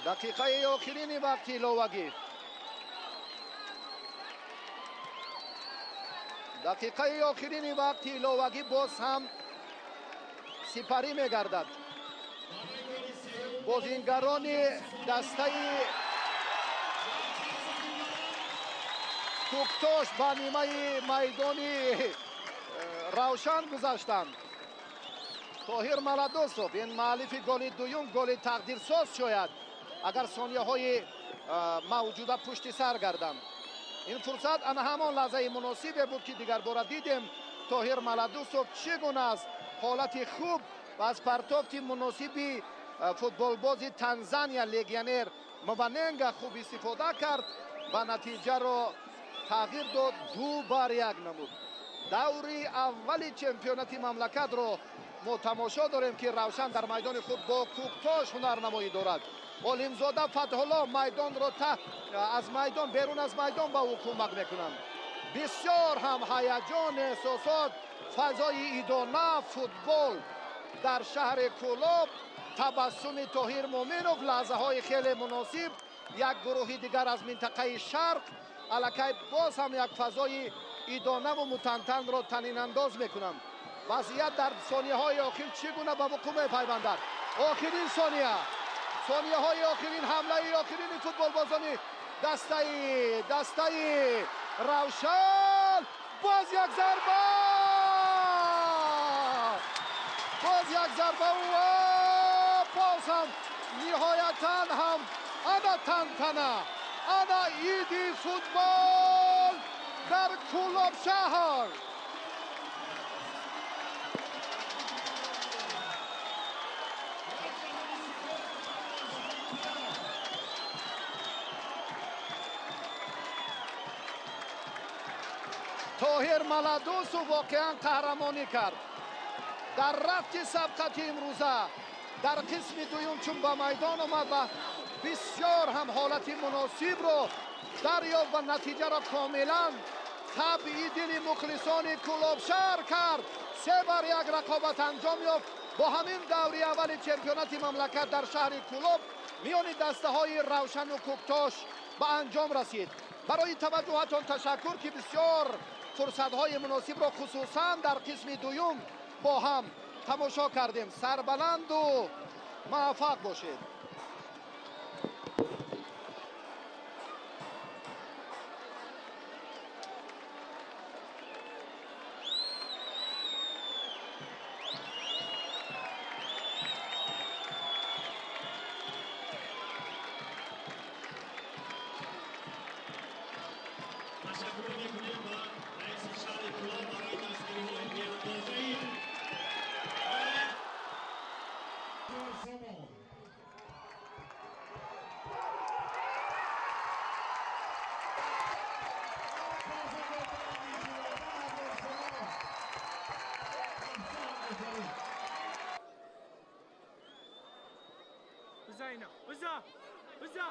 Дақиқаи охирини вақти иловагӣ. Дақиқаи охирини вақти иловагӣ боз ҳам сипарӣ мегардад. Бозингарони дастаи Кӯктош ба нимаи майдони Равшан гузаштанд. Тоҳир Маладӯстов ин муаллифи голи дуюм, голи тақдирсоз шояд агар сонияҳои мавҷуда пушти сар гарданд. Ин фурсат ана ҳамон лаҳзаи муносибе буд ки дигарбора дидем Тоҳир Маладӯстов чӣ гуна аз ҳолати хуб ва аз партофти муносиби футболбози Танзания легионер Мваненга хуб истифода кард ва натиҷаро тағйир дод, 2-1 намуд. Даври аввали чемпионати мамлакатро мо тамошо дорем ки Равшан дар майдони худ бо Кӯктош ҳунарнамоӣ дорад. Олимзода, Фатҳулло майдонро аз майдон берун аз майдон ба ӯ кӯмак мекунанд. Бисёр ҳам ҳаяҷон, эҳсосот, фазои идона, футбол дар шаҳри Кӯлоб, табассуми Тоҳир Муъминов, лаҳзаҳои хеле муносиб. Як гурӯҳи дигар аз минтақаи шарқ аллакай боз ҳам як фазои идонаву мутантанро танинандоз мекунанд. Вазъият дар сонияҳои охир чӣ гуна ба вуқӯъ мепайвандад? Охирин сония, сонияҳои охирин, ҳамлаи охирини футболбозони дастаи Равшан. Боз як зарба, боз як зарба ва боз ҳам ниҳоятан ҳам ана тантана, ана иди футбол дар Кӯлоб шаҳр. Тоҳир Маладӯстов воқеан қаҳрамонӣ кард дар рафти сабқати имрӯза. Дар қисми дуюм чун ба майдон омад ва бисёр ҳам ҳолати муносибро дарёфт ва натиҷаро комилан табъи дили мухлисони Кӯлобшаҳр кард. 3-1 рақобат анҷом ёфт. Бо ҳамин даври аввали чемпионати мамлакат дар шаҳри Кӯлоб миёни дастаҳои Равшану Кӯктош ба анҷом расид. Барои таваҷҷӯҳатон ташаккур ки бисёр фурсатҳои муносибро хусусан дар қисми дуюм бо ҳам Тамошо кардем. Сарбаланду муваффақ бошед. تشکر میکنیم با رئیس شهر کلاب برای دستگیری بی‌اندازه‌ای. بزا هنا، بزا بزا.